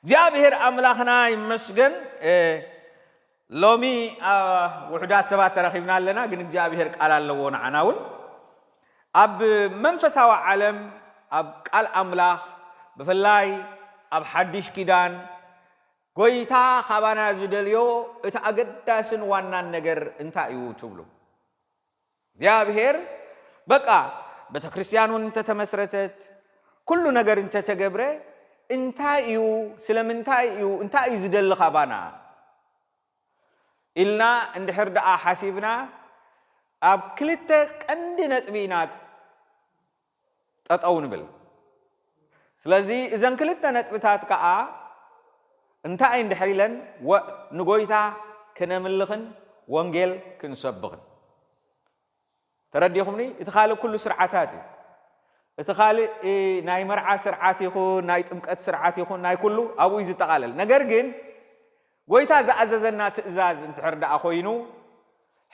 እግዚኣብሔር ኣምላኽና ይመስገን። እ፣ ሎሚ፣ አ፣ ውሑዳት ሰባት ተረኺብና ኣለና፣ ግን እግዚኣብሔር ቃል ኣለዎ ንዓና እውን። ኣብ መንፈሳዊ ዓለም፣ ኣብ ቃል ኣምላኽ፣ ብፍላይ ኣብ ሓድሽ ኪዳን፣ ጎይታ ካባና ዝደልዮ እቲ ኣገዳስን ዋናን ነገር እንታይ እዩ ትብሉ? እግዚኣብሔር በቃ ቤተ ክርስቲያን እውን እንተተመስረተት፣ ኩሉ ነገር እንተተገብረ፣ እንታይ እዩ፣ ስለምንታይ እዩ፣ እንታይ እዩ ዝደሊ ካባና ኢልና እንድሕር ደኣ ሓሲብና፣ ኣብ ክልተ ቀንዲ ነጥቢ ኢና ጠጠው ንብል። ስለዚ እዘን ክልተ ነጥብታት ከኣ እንታይ እንድሕር ኢለን፣ ወ-፣ ንጎይታ ክነምልኽን ወንጌል ክንሰብኽን። ተረዲኹምኒ? እቲ ካልእ ኩሉ ስርዓታት እዩ። እቲ ካልእ፣ እ፣ ናይ መርዓ ስርዓት ይኹን፣ ናይ ጥምቀት ስርዓት ይኹን፣ ናይ ኩሉ ኣብኡ እዩ ዝጠቓለል። ነገር ግን ጎይታ ዝኣዘዘና ትእዛዝ እንድሕር ደኣ ኮይኑ፣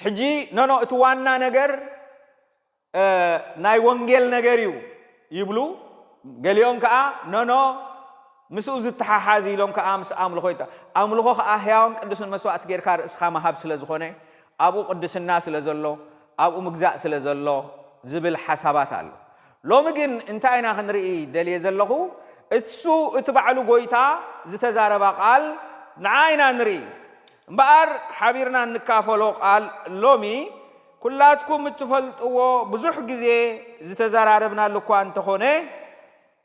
ሕጂ ኖኖ፣ እቲ ዋና ነገር፣ እ፣ ናይ ወንጌል ነገር እዩ ይብሉ። ገሊኦም ከኣ ኖኖ፣ ምስኡ ዝተሓሓዝ ኢሎም ከኣ ምስ ኣምልኾ ይታ-፣ ኣምልኾ ከኣ ሕያውን ቅዱስን መስዋዕቲ ጌርካ ርእስኻ ምሃብ ስለ ዝኾነ፣ ኣብኡ ቅድስና ስለ ዘሎ፣ ኣብኡ ምግዛእ ስለ ዘሎ ዝብል ሓሳባት ኣሎ። ሎሚ ግን እንታይ ኢና ክንርኢ ደልየ ዘለኹ? እሱ እቲ ባዕሉ ጎይታ ዝተዛረባ ቃል ንዓ ኢና ንርኢ። እምበኣር ሓቢርና እንካፈሎ ቃል ሎሚ ኩላትኩም እትፈልጥዎ ብዙሕ ግዜ ዝተዘራረብናሉ እኳ እንተኾነ፣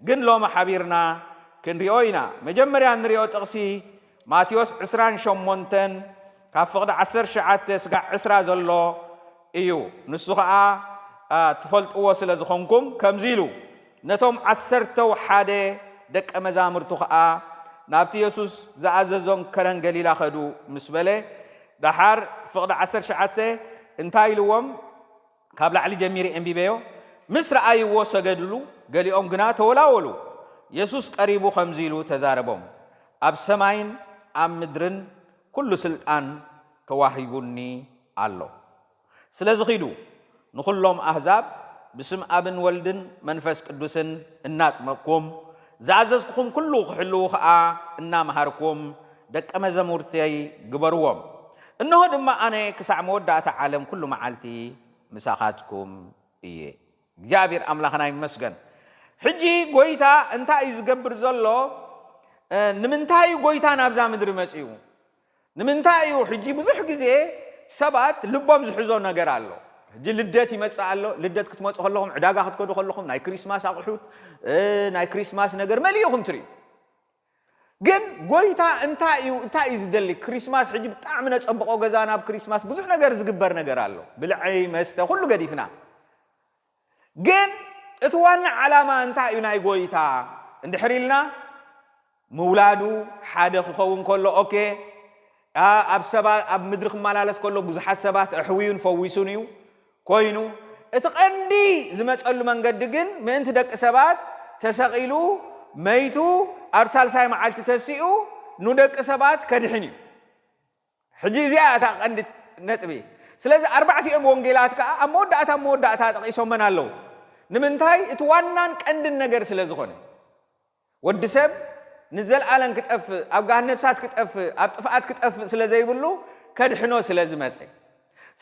ግን ሎሚ ሓቢርና ክንሪኦ ኢና። መጀመርያ እንሪኦ ጥቕሲ ማቴዎስ ዕስራን ሸሞንተን ካብ ፍቕዲ ዓሰርተ ትሽዓተ ስጋዕ ዕስራ ዘሎ እዩ። ንሱ ኸኣ፣ አ፣ ትፈልጥዎ ስለ ዝኾንኩም ከምዚ ኢሉ፣ ነቶም ዓሰርተው ሓደ ደቀ መዛሙርቱ ኸኣ ናብቲ የሱስ ዝኣዘዞን ከረን ገሊላ ኸዱ ምስ በለ፣ ደሓር ፍቕዲ ዓሰርተ ትሽዓተ እንታይ ኢልዎም? ካብ ላዕሊ ጀሚረ ኣንቢበዮ። ምስ ረኣይዎ ሰገድሉ፣ ገሊኦም ግና ተወላወሉ። የሱስ ቀሪቡ ከምዚ ኢሉ ተዛረቦም፣ ኣብ ሰማይን ኣብ ምድርን ኩሉ ስልጣን ተዋሂቡኒ ኣሎ። ስለዚ ኺዱ ንኹሎም ኣህዛብ ብስም ኣብን ወልድን መንፈስ ቅዱስን እናጥመቕኩም፣ ዝኣዘዝኩኹም ኩሉ ክሕልዉ ኸኣ እናመሃርኩም ደቀ መዛሙርተይ ግበርዎም። እንሆ ድማ ኣነ ክሳዕ መወዳእታ ዓለም ኩሉ መዓልቲ ምሳኻትኩም እየ። እግዚኣብሔር ኣምላኽና ይመስገን። ሕጂ ጎይታ እንታይ እዩ ዝገብር ዘሎ? እ፣ ንምንታይ እዩ ጎይታ ናብዛ ምድሪ መጺኡ? ንምንታይ እዩ? ሕጂ ብዙሕ ግዜ ሰባት ልቦም ዝሕዞ ነገር ኣሎ። ሕጂ ልደት ይመጽእ ኣሎ። ልደት ክትመጹ ከለኹም፣ ዕዳጋ ክትከዱ ከለኹም፣ ናይ ክሪስማስ ኣቑሑት፣ እ፣ ናይ ክሪስማስ ነገር መሊእኹም ትርእዩ። ግን ጎይታ እንታይ እዩ፣ እንታይ እዩ ዝደሊ? ክሪስማስ ሕጂ ብጣዕሚ ነጸብቆ ገዛና፣ ኣብ ክሪስማስ ብዙሕ ነገር ዝግበር ነገር ኣሎ። ብልዒ፣ መስተ፣ ኩሉ ገዲፍና። ግን እቲ ዋና ዓላማ እንታይ እዩ ናይ ጎይታ? እንድሕር ኢልና፣ ምውላዱ ሓደ ክኸውን ከሎ፣ ኦኬ፣ ኣ-፣ ኣብ ሰባ-፣ ኣብ ምድሪ ክመላለስ ከሎ ብዙሓት ሰባት ኣሕውዩን ፈዊሱን እዩ። ኮይኑ፣ እቲ ቀንዲ ዝመጸሉ መንገዲ ግን ምእንቲ ደቂ ሰባት ተሰቒሉ፣ መይቱ፣ ኣብ ሳልሳይ መዓልቲ ተሲኡ፣ ንደቂ ሰባት ከድሕን እዩ። ሕጂ እዚኣ እታ ቀንዲ ነጥቢ። ስለዚ ኣርባዕቲኦም ወንጌላት ከኣ ኣብ መወዳእታ፣ ኣብ መወዳእታ ጠቒሶመን ኣለዉ። ንምንታይ? እቲ ዋናን ቀንድን ነገር ስለ ዝኾነ። ወዲ ሰብ ንዘለኣለም ክጠፍእ፣ ኣብ ገሃነም እሳት ክጠፍእ፣ ኣብ ጥፍኣት ክጠፍእ ስለ ዘይብሉ፣ ከድሕኖ ስለ ዝመጸ።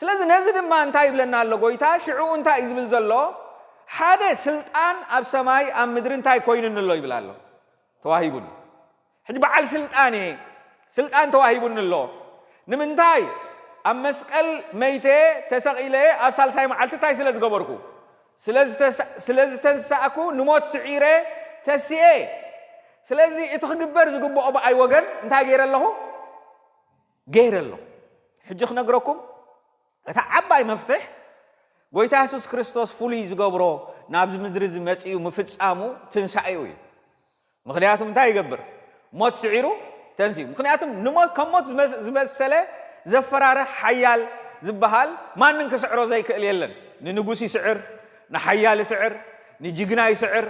ስለዚ ነዚ ድማ እንታይ ይብለና ኣሎ ጎይታ? ሽዑ እንታይ እዩ ዝብል ዘሎ? ሓደ ስልጣን ኣብ ሰማይ ኣብ ምድሪ እንታይ ኮይኑኒ ኣሎ ይብል ኣሎ? ተዋሂቡኒ። ሕጂ በዓል ስልጣን እየ፣ ስልጣን ተዋሂቡኒ ኣሎ። ንምንታይ? ኣብ መስቀል መይተ ተሰቒለ ኣብ ሳልሳይ መዓልቲ እንታይ ስለ ዝገበርኩ? ስለ ዝተሳ-፣ ስለ ዝተንሳእኩ ንሞት ስዒረ ተሲኤ። ስለዚ እቲ ክግበር ዝግብኦ ብኣይ ወገን እንታይ ገይረ ኣለኹ? ገይረ ኣለኹ። ሕጂ ክነግረኩም፣ እታ ዓባይ መፍትሕ ጎይታ የሱስ ክርስቶስ ፍሉይ ዝገብሮ ናብዚ ምድሪ እዚ መጺኡ ምፍጻሙ ትንሳኤኡ እዩ። ምኽንያቱ እንታይ ይገብር? ሞት ስዒሩ ተንሲኡ። ምኽንያቱ ንሞት፣ ከም ሞት ዝመስ-፣ ዝመሰለ ዘፈራርሕ ሓያል ዝበሃል ማንም ክስዕሮ ዘይክእል የለን። ንንጉስ ይስዕር፣ ንሓያል ይስዕር፣ ንጅግና ይስዕር።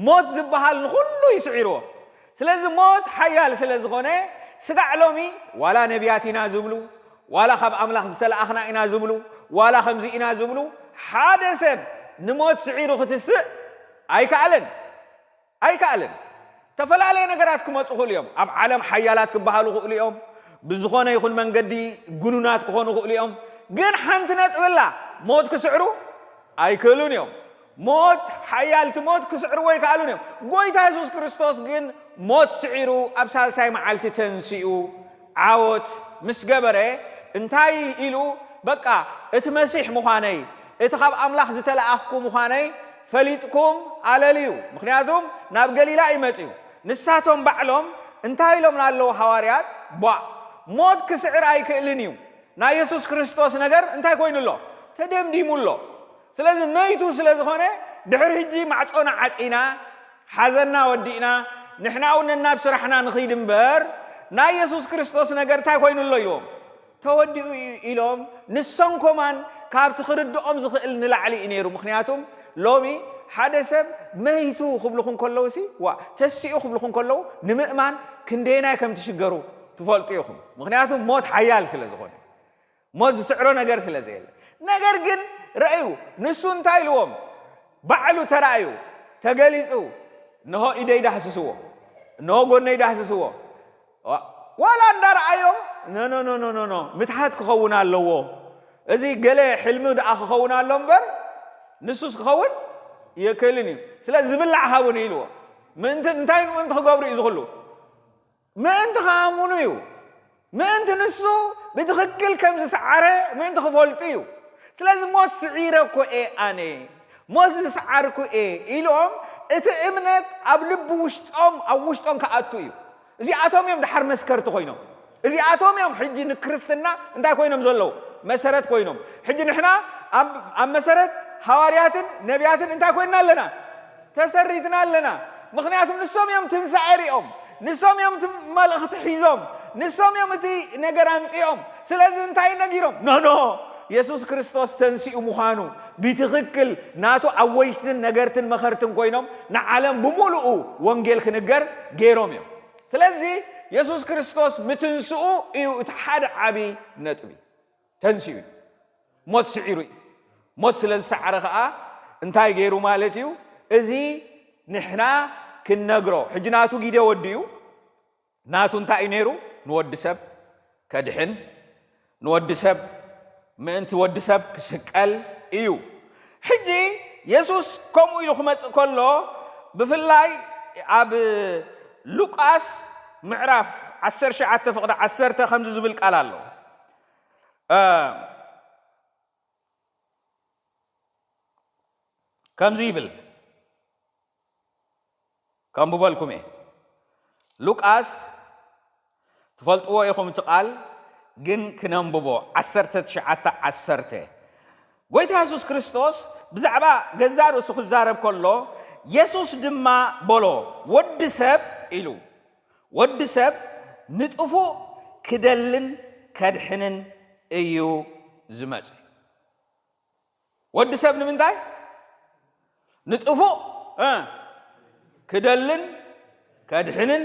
ሞት ዝበሃል ንኹሉ ይስዒርዎ። ስለዚ ሞት ሓያል ስለ ዝኾነ፣ ስጋዕ ሎሚ ዋላ ነቢያት ኢና ዝብሉ፣ ዋላ ካብ ኣምላኽ ዝተለኣኽና ኢና ዝብሉ፣ ዋላ ከምዚ ኢና ዝብሉ፣ ሓደ ሰብ ንሞት ስዒሩ ክትስእ ኣይከኣለን። ኣይከኣለን። ዝተፈላለየ ነገራት ክመፁ ይኽእሉ እዮም። ኣብ ዓለም ሓያላት ክበሃሉ ይኽእሉ እዮም። ብዝኾነ ይኹን መንገዲ ግኑናት ክኾኑ ይኽእሉ እዮም። ግን ሓንቲ ነጥብላ፣ ሞት ክስዕሩ ኣይክእሉን እዮም። ሞት፣ ሓያልቲ ሞት ክስዕርዎ ኣይከኣሉን እዮም። ጎይታ የሱስ ክርስቶስ ግን ሞት ስዒሩ ኣብ ሳልሳይ መዓልቲ ተንሲኡ ዓወት ምስ ገበረ እንታይ ኢሉ? በቃ እቲ መሲሕ ምዃነይ፣ እቲ ካብ ኣምላኽ ዝተለኣኽኩ ምዃነይ ፈሊጥኩም ኣለልዩ። ምኽንያቱም ናብ ገሊላ እዩ መጺኡ። ንሳቶም ባዕሎም እንታይ ኢሎም ኣለዉ ሃዋርያት? ቧእ፣ ሞት ክስዕር ኣይክእልን እዩ። ናይ የሱስ ክርስቶስ ነገር እንታይ ኮይኑ ኣሎ? ተደምዲሙ ኣሎ። ስለዚ መይቱ ስለ ዝኾነ ድሕሪ ሕጂ ማዕጾና ዓጺና፣ ሓዘንና ወዲእና፣ ንሕና እውን ነናብ ስራሕና ንኽይድ እምበር፣ ናይ የሱስ ክርስቶስ ነገር እንታይ ኮይኑ ኣሎ ኢዎም? ተወዲኡ እዩ ኢሎም ንሶም ኮማን ካብቲ ክርድኦም ዝኽእል ንላዕሊ እዩ ነይሩ። ምኽንያቱም ሎሚ ሓደ ሰብ መይቱ ክብልኹም ከለውሲ፣ ዋ፣ ተሲኡ ክብልኹም ከለዉ ንምእማን ክንደየናይ ከም ትሽገሩ ትፈልጡ ኢኹም። ምኽንያቱም ሞት ሓያል ስለ ዝኾነ፣ ሞት ዝስዕሮ ነገር ስለ ዘየለ። ነገር ግን ረእዩ፣ ንሱ እንታይ ኢልዎም? ባዕሉ ተራእዩ፣ ተገሊጹ፣ እንሆ ኢደይ ዳህስስዎ፣ እንሆ ጎነይ ዳህስስዎ። ዋ-፣ ዋላ እንዳረኣዮም፣ ኖ፣ ኖ፣ ኖ፣ ኖ፣ ኖ፣ ኖ፣ ምትሃት ክኸውን ኣለዎ። እዚ ገለ ሕልሚ ደኣ ክኸውን ኣሎ እምበር፣ ንሱስ ክኸውን የክእልን እዩ። ስለዚ ዝብላዕ ሃቡኒ ኢልዎ። ምእንቲ፣ እንታይ ምእንቲ ክገብሩ እዩ ዝኽሉ? ምእንቲ ክኣምኑ እዩ። ምእንቲ ንሱ ብትኽክል ከም ዝሰዓረ ምእንቲ ክፈልጡ እዩ። ስለዚ ሞት ስዒረ እኮ እየ ኣነ፣ ሞት ዝሰዓርኩ እየ ኢሎም፣ እቲ እምነት ኣብ ልቢ ውሽጦም፣ ኣብ ውሽጦም ክኣቱ እዩ። እዚኣቶም እዮም ደሓር መስከርቲ ኮይኖም። እዚኣቶም እዮም ሕጂ ንክርስትና እንታይ ኮይኖም ዘለዉ? መሰረት ኮይኖም። ሕጂ ንሕና ኣብ፣ ኣብ መሰረት ሃዋርያትን ነቢያትን እንታይ ኮይንና ኣለና? ተሰሪትና ኣለና። ምኽንያቱም ንሶም እዮም ትንሳኤ ሪኦም፣ ንሶም እዮም እቲ መልእኽቲ ሒዞም፣ ንሶም እዮም እቲ ነገር ኣምጺኦም። ስለዚ እንታይ ነጊሮም? ኖ፣ ኖ፣ የሱስ ክርስቶስ ተንሲኡ ምዃኑ ብትኽክል ናቱ ኣወጅትን ነገርትን መኸርትን ኮይኖም ንዓለም ብምሉኡ ወንጌል ክንገር ገይሮም እዮም። ስለዚ የሱስ ክርስቶስ ምትንስኡ እዩ እቲ ሓደ ዓቢ ነጥቢ። ተንሲኡ እዩ። ሞት ስዒሩ እዩ። ሞት ስለ ዝሰዓረ ኸኣ እንታይ ገይሩ ማለት እዩ? እዚ ንሕና ክንነግሮ፣ ሕጂ ናቱ ጊደ ወዲኡ፣ ናቱ እንታይ እዩ ነይሩ? ንወዲ ሰብ ከድሕን፣ ንወዲ ሰብ፣ ምእንቲ ወዲ ሰብ ክስቀል እዩ። ሕጂ የሱስ ከምኡ ኢሉ ክመጽእ ከሎ፣ ብፍላይ ኣብ ሉቃስ ምዕራፍ ዓሰርተ ትሽዓተ ፍቕዲ ዓሰርተ ከምዚ ዝብል ቃል ኣሎ። እ፣ ከምዚ ይብል፣ ከንብበልኩም እየ። ሉቃስ፣ ትፈልጥዎ ኢኹም እቲ ቃል፣ ግን ክነንብቦ። ዓሰርተ ትሽዓተ ዓሰርተ። ጎይታ የሱስ ክርስቶስ ብዛዕባ ገዛእ ርእሱ ክዛረብ ከሎ፣ የሱስ ድማ በሎ፣ "ወዲ ሰብ" ኢሉ፣ "ወዲ ሰብ ንጥፉእ ክደልን ከድሕንን እዩ ዝመጽእ።" ወዲ ሰብ ንምንታይ? ንጥፉእ፣ እ፣ ክደልን ከድሕንን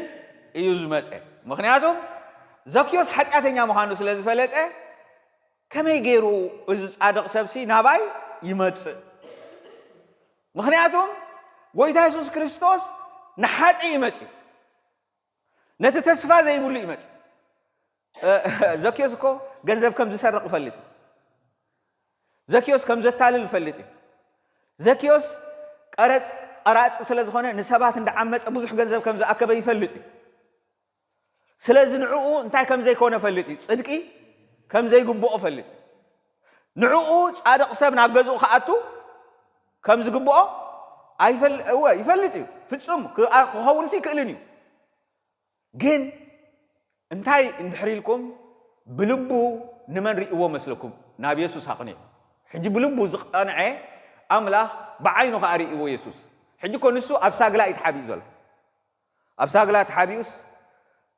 እዩ ዝመጸ። ምኽንያቱም ዘኪዮስ ሓጢኣተኛ ምዃኑ ስለ ዝፈለጠ፣ ከመይ ገይሩ እዚ ጻድቕ ሰብሲ ናባይ ይመጽእ? ምኽንያቱም ጎይታ የሱስ ክርስቶስ ንሓጢእ ይመጽእ። ነቲ ተስፋ ዘይብሉ ይመጽእ። እ፣ ዘኪዮስ እኮ ገንዘብ ከም ዝሰርቕ ይፈልጥ እዩ። ዘኪዮስ ከም ዘታልል ይፈልጥ እዩ። ዘኪዮስ ቀረጽ፣ ቀራጺ ስለ ዝኾነ ንሰባት እንዳዓመጸ ብዙሕ ገንዘብ ከም ዝኣከበ ይፈልጥ እዩ። ስለዚ ንዕኡ እንታይ ከም ዘይኮነ ይፈልጥ እዩ። ጽድቂ ከም ዘይግብኦ ይፈልጥ እዩ። ንዕኡ ጻድቕ ሰብ ናብ ገዝኡ ክኣቱ ከም ዝግብኦ ኣይፈል-፣ እወ፣ ይፈልጥ እዩ። ፍጹም ክኣ-፣ ክኸውንስ ይክእልን እዩ። ግን እንታይ እንድሕር ኢልኩም ብልቡ ንመን ርእይዎ መስለኩም? ናብ የሱስ ኣቕኒዑ። ሕጂ ብልቡ ዝቐንዐ ኣምላኽ ብዓይኑ ኸኣ ርእይዎ የሱስ። ሕጂ እኮ ንሱ ኣብ ሳግላ እዩ ተሓቢኡ ዘሎ። ኣብ ሳግላ ተሓቢኡስ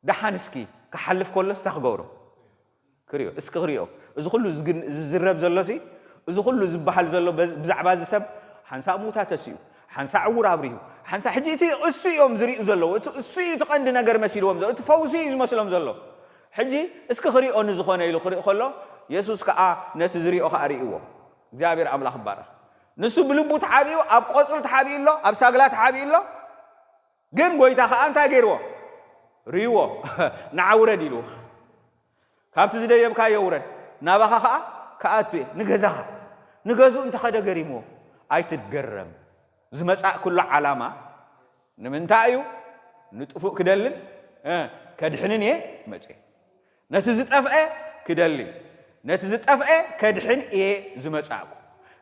ደሓን እስኪ ክሓልፍ ከሎስ እንታይ ክገብሮ? ክሪኦ፣ እስኪ ክሪኦ። እዚ ኩሉ ዝግን-፣ ዝዝረብ ዘሎሲ፣ እዚ ኩሉ ዝበሃል ዘሎ በዝ-፣ ብዛዕባ እዚ ሰብ፣ ሓንሳእ ምዉታት ተሲኡ፣ ሓንሳእ ዕዉር ኣብሪሁ፣ ሓንሳእ፣ ሕጂ እቲ እሱ እዮም ዝሪኡ ዘለዉ። እቲ እሱ እዩ እቲ ቀንዲ ነገር መሲልዎም ዘሎ። እቲ ፈውሲ እዩ ዝመስሎም ዘሎ። ሕጂ እስኪ ክሪኦ ንዝኾነ ኢሉ ክርኢ ከሎ፣ የሱስ ከኣ ነቲ ዝሪኦ ከኣ ርእይዎ። እግዚኣብሔር ኣምላኽ ይባረኽ። ንሱ ብልቡ ተሓቢኡ፣ ኣብ ቆጽሊ ተሓቢኡ ኣሎ፣ ኣብ ሳግላ ተሓቢኡ ኣሎ። ግን ጎይታ ከኣ እንታይ ገይርዎ? ርእይዎ። ንዓ ውረድ ኢልዎ። ካብቲ ዝደየብካዮ ውረድ፣ ናባኻ ከኣ ክኣቱ እየ። ንገዛኻ፣ ንገዝኡ እንተኸደ ገሪምዎ። ኣይትገረም። ዝመጻእኩሉ ዓላማ ንምንታይ እዩ? ንጥፉእ ክደልን፣ እ፣ ከድሕንን እየ መጽየ። ነቲ ዝጠፍአ ክደሊ፣ ነቲ ዝጠፍአ ከድሕን እየ ዝመጻእኩ።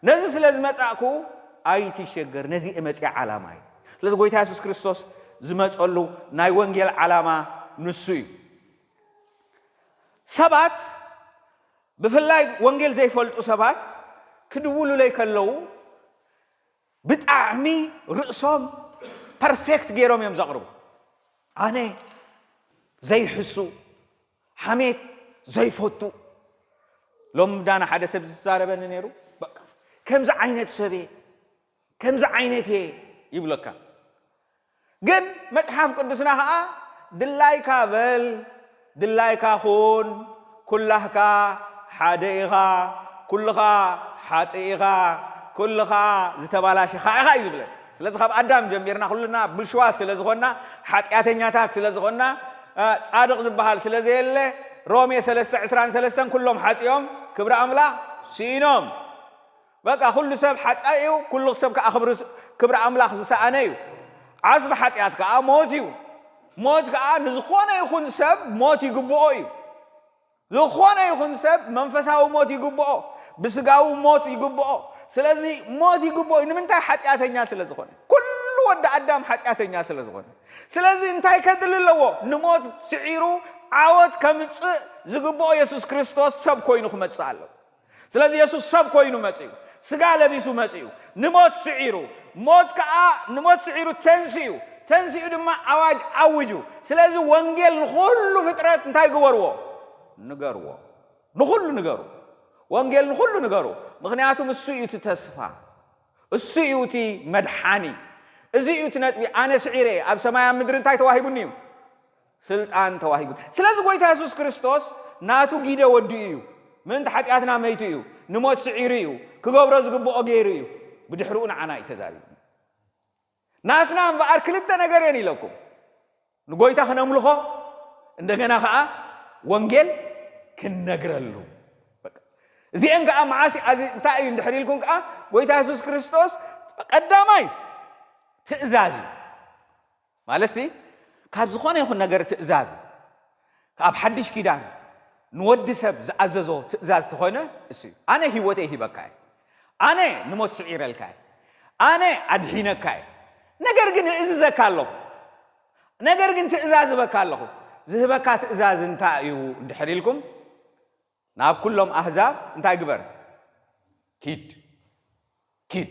ነዚ ስለ ዝመጻእኩ ኣይትሸገር፣ ነዚ እየ መጽየ ዓላማ እዩ። ስለዚ ጎይታ የሱስ ክርስቶስ ዝመጸሉ ናይ ወንጌል ዓላማ ንሱ እዩ። ሰባት፣ ብፍላይ ወንጌል ዘይፈልጡ ሰባት ክድውሉለይ ከለዉ ብጣዕሚ ርእሶም ፐርፌክት ገይሮም እዮም ዘቕርቡ። ኣነ ዘይሕሱ፣ ሓሜት ዘይፈቱ። ሎም ዳና ሓደ ሰብ ዝተዛረበኒ ነይሩ። በቃ ከምዚ ዓይነት ሰብ እየ፣ ከምዚ ዓይነት እየ ይብለካ። ግን መጽሓፍ ቅዱስና ኸዓ ድላይካ በል፣ ድላይካ ኩን፣ ኩላህካ ሓደ ኢኻ፣ ኩልኻ ሓጥእ ኢኻ፣ ኩልኻ ዝተባላሸኻ ኢኻ እዩ ዝብለን። ስለዚ ካብ ኣዳም ጀሚርና ኩልና ብልሽዋት ስለ ዝኾንና፣ ሓጢኣተኛታት ስለ ዝኾንና፣ እ፣ ጻድቕ ዝበሃል ስለ ዘየለ፣ ሮሜ ሰለስተ ዕስራን ሰለስተን ኩሎም ሓጢኦም ክብሪ ኣምላኽ ስኢኖም። በቃ ኩሉ ሰብ ሓጣይ እዩ፣ ኩሉ ሰብ ከዓ ክብሪ ኣምላኽ ዝሰኣነ እዩ። ዓስቢ ሓጢኣት ከዓ ሞት እዩ። ሞት ከዓ ንዝኾነ ይኹን ሰብ ሞት ይግብኦ እዩ። ዝኾነ ይኹን ሰብ መንፈሳዊ ሞት ይግብኦ፣ ብስጋዊ ሞት ይግብኦ። ስለዚ ሞት ይግብኦ እዩ። ንምንታይ? ሓጢኣተኛ ስለ ዝኾነ። ኩሉ ወዲ ኣዳም ሓጢኣተኛ ስለ ዝኾነ። ስለዚ እንታይ ከድሊ ኣለዎ? ንሞት ስዒሩ ዓወት ከምጽእ ዝግብኦ የሱስ ክርስቶስ ሰብ ኮይኑ ክመጽእ ኣለዎ። ስለዚ የሱስ ሰብ ኮይኑ መጺኡ፣ ስጋ ለቢሱ መጺኡ፣ ንሞት ስዒሩ፣ ሞት ከኣ፣ ንሞት ስዒሩ ተንሲኡ፣ ተንሲኡ ድማ ኣዋጅ ኣውጁ። ስለዚ ወንጌል ንኹሉ ፍጥረት እንታይ ግበርዎ? ንገርዎ። ንኹሉ ንገሩ። ወንጌል ንኹሉ ንገሩ። ምኽንያቱ እሱ እዩ እቲ ተስፋ። እሱ እዩ እቲ መድሓኒ። እዚ እዩ እቲ ነጥቢ። ኣነ ስዒረ፣ ኣብ ሰማይ ኣብ ምድሪ እንታይ ተዋሂቡኒ እዩ? ስልጣን ተዋሂቡ። ስለዚ ጎይታ የሱስ ክርስቶስ ናቱ ጊደ ወዲኡ እዩ። ምእንቲ ሓጢኣትና መይቱ እዩ። ንሞት ስዒሩ እዩ። ክገብሮ ዝግብኦ ገይሩ እዩ። ብድሕሪኡ ንዓና እዩ ተዛሪቡ። ናትና እምበኣር ክልተ ነገር እየን ኢለኩም። ንጎይታ ክነምልኾ፣ እንደገና ኸዓ ወንጌል ክንነግረሉ። በቃ። እዚአን ከኣ መዓስ፣ ኣዚ እንታይ እዩ እንድሕር ኢልኩም ከኣ፣ ጎይታ የሱስ ክርስቶስ ቀዳማይ ትእዛዝ እዩ። ማለት ሲ፣ ካብ ዝኾነ ይኹን ነገር ትእዛዝ፣ ካብ ሓድሽ ኪዳን ንወዲ ሰብ ዝኣዘዞ ትእዛዝ ተኾይነ፣ እሱ እዩ። ኣነ ህይወተይ ሂበካ እየ። ኣነ ንሞት ስዒረልካ እየ። ኣነ ኣድሒነካ እየ። ነገር ግን እእዝዘካ ኣለኹ። ነገር ግን ትእዛዝ ህበካ ኣለኹ። ዝህበካ ትእዛዝ እንታይ እዩ እንድሕር ኢልኩም፣ ናብ ኩሎም ኣህዛብ እንታይ ግበር? ኪድ። ኪድ።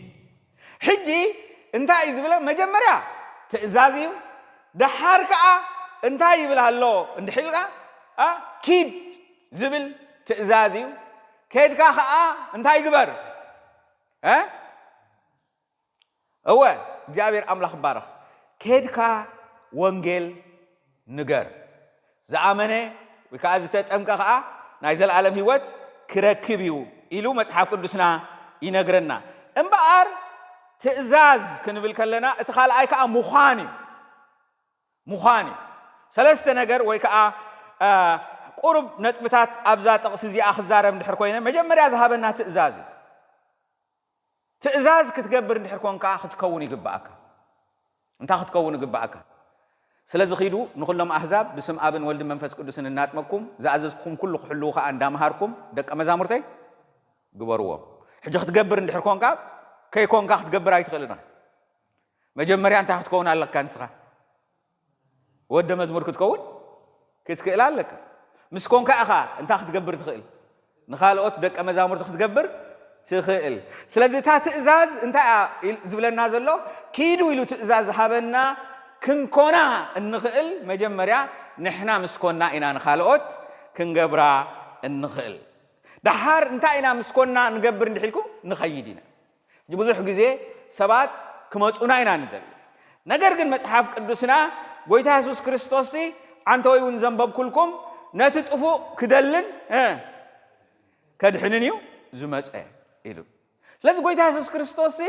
ሕጂ እንታይ እዩ ዝብለ? መጀመርያ ትእዛዝ እዩ። ደሓር ከኣ እንታይ ይብል ኣሎ እንድሕር ኢልካ፣ ኣ፣ ኪድ ዝብል ትእዛዝ እዩ። ከድካ ከኣ እንታይ ግበር? እ? እወ፣ እግዚኣብሔር ኣምላኽ ይባረኽ። ከድካ ወንጌል ንገር። ዝኣመነ ወይ ከኣ ዝተጠምቀ ከኣ ናይ ዘለኣለም ህይወት ክረክብ እዩ ኢሉ መጽሓፍ ቅዱስና ይነግረና። እምበኣር ትእዛዝ ክንብል ከለና እቲ ካልኣይ ከኣ ምዃን እዩ። ምዃን እዩ። ሰለስተ ነገር ወይ ከኣ፣ እ፣ ቁሩብ ነጥብታት ኣብዛ ጥቕሲ እዚኣ ክዛረብ እንድሕር ኮይነ፣ መጀመርያ ዝሃበና ትእዛዝ እዩ። ትእዛዝ ክትገብር እንድሕር ኮንካ ክትከውን ይግብኣካ። እንታይ ክትከውን ይግብኣካ? ስለዚ ኺዱ ንኹሎም ኣህዛብ ብስም ኣብን ወልድን መንፈስ ቅዱስን እናጥመቅኩም ዝኣዘዝኩኹም ኩሉ ክሕልዉ ኸኣ እንዳምሃርኩም ደቀ መዛሙርተይ ግበርዎም። ሕጂ ክትገብር እንድሕር ኮንካ፣ ከይኮንካ ክትገብር ኣይትኽእልን ኢኻ። መጀመርያ እንታይ ክትከውን ኣለካ ንስኻ? ወደ መዝሙር ክትከውን ክትክእል ኣለካ። ምስ ኮንካ ኢኻ እንታይ ክትገብር ትኽእል? ንኻልኦት ደቀ መዛሙርቲ ክትገብር ትኽእል። ስለዚ እታ ትእዛዝ እንታይ እያ ኢል-፣ ዝብለና ዘሎ? ኪዱ ኢሉ ትእዛዝ ዝሃበና ክንኮና እንኽእል መጀመርያ ንሕና ምስ ኮና ኢና ንኻልኦት ክንገብራ እንኽእል። ደሓር እንታይ ኢና ምስ ኮና ንገብር እንድሕር ኢልኩም ንኸይድ ኢና። ሕጂ ብዙሕ ግዜ ሰባት ክመጹና ኢና ንደሊ። ነገር ግን መጽሓፍ ቅዱስና ጎይታ የሱስ ክርስቶስሲ ኣንተ ወይ እውን ዘንበብኩልኩም ነቲ ጥፉእ ክደልን፣ እ፣ ከድሕንን እዩ ዝመጸ ኢሉ። ስለዚ ጎይታ የሱስ ክርስቶስሲ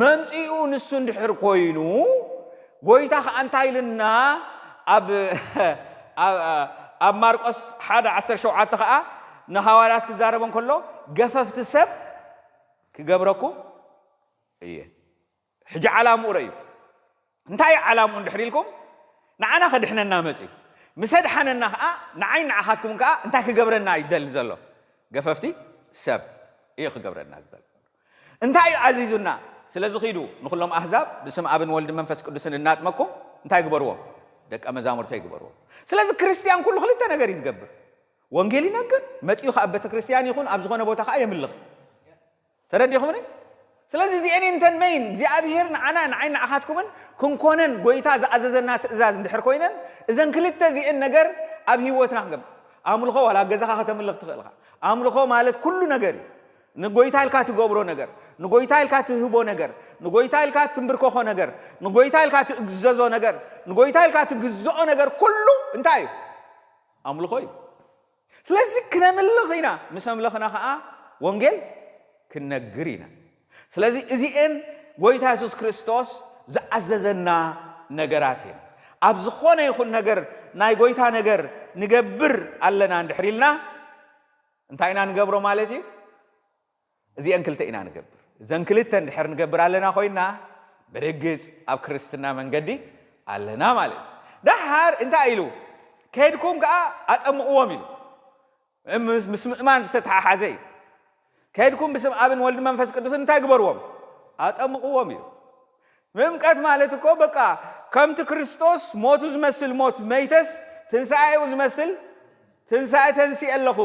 መምጽኡ ንሱ እንድሕር ኮይኑ ጎይታ ኸዓ እንታይ ኢልና? ኣብ ኣብ- ኣብ ማርቆስ ሓደ ዓሰርተ ሸውዓተ ኸዓ ንሃዋርያት ክዛረቦም ከሎ፣ ገፈፍቲ ሰብ ክገብረኩም እየ። ሕጂ ዓላምኡ ረእዩ። እንታይ እዩ ዓላምኡ እንድሕር ኢልኩም? ንዓና ከድሕነና መጽዩ። ምስ ኣድሓነና ኸዓ ንዓይ ንዓኻትኩም ከኣ እንታይ ክገብረና ይደሊ ዘሎ? ገፈፍቲ ሰብ እዩ ክገብረና ዝደሊ። እንታይ እዩ ኣዚዙና? ስለዚ ኺዱ ንኹሎም ኣህዛብ ብስም ኣብን ወልድን መንፈስ ቅዱስን እናጥመኩም እንታይ ግበርዎም? ደቀ መዛሙርተይ ግበርዎም። ስለዚ ክርስትያን ኩሉ ክልተ ነገር እዩ ዝገብር። ወንጌል ይነግር፣ መጺኡ ኸዓ ኣብ ቤተ ክርስትያን ይኹን ኣብ ዝኾነ ቦታ ኸዓ የምልኽ። ተረዲኹምኒ? ስለዚ እዚአን እንተን መይን እግዚኣብሔር ንዓና ንዓይ ንዓኻትኩምን ክንኮነን ጎይታ ዝኣዘዘና ትእዛዝ እንድሕር ኮይነን፣ እዘን ክልተ እዚአን ነገር ኣብ ህይወትና ክንገብር። ኣምልኾ ዋላ ኣብ ገዛኻ ከተምልኽ ትኽእል ኢኻ። ኣምልኾ ማለት ኩሉ ነገር እዩ። ንጎይታ ኢልካ ትገብሮ ነገር፣ ንጎይታ ኢልካ ትህቦ ነገር፣ ንጎይታ ኢልካ ትንብርከኾ ነገር፣ ንጎይታ ኢልካ ትእዘዞ ነገር፣ ንጎይታ ኢልካ ትግዝኦ ነገር ኩሉ እንታይ እዩ? ኣምልኾ እዩ። ስለዚ ክነምልኽ ኢና፣ ምስ ኣምለኽና ኸዓ ወንጌል ክንነግር ኢና። ስለዚ እዚኤን ጎይታ የሱስ ክርስቶስ ዝኣዘዘና ነገራት እየን። ኣብ ዝኾነ ይኹን ነገር ናይ ጎይታ ነገር ንገብር ኣለና እንድሕር ኢልና እንታይ ኢና ንገብሮ ማለት እዩ? እዚኤን ክልተ ኢና ንገብር። እዘን ክልተ እንድሕር ንገብር ኣለና ኮይና ብርግጽ ኣብ ክርስትና መንገዲ ኣለና ማለት እዩ። ደሓር እንታይ ኢሉ? ከይድኩም ከኣ ኣጠምቕዎም ኢሉ። ምስ ምስ ምእማን ዝተተሓሓዘ እዩ። ከይድኩም ብስም ኣብን ወልድ መንፈስ ቅዱስን እንታይ ግበርዎም? ኣጠምቕዎም ኢሉ። ምምቀት ማለት እኮ በቃ ከምቲ ክርስቶስ ሞቱ ዝመስል ሞት መይተስ ትንሳኤኡ ዝመስል ትንሳኤ ተንሲኤ ኣለኹ።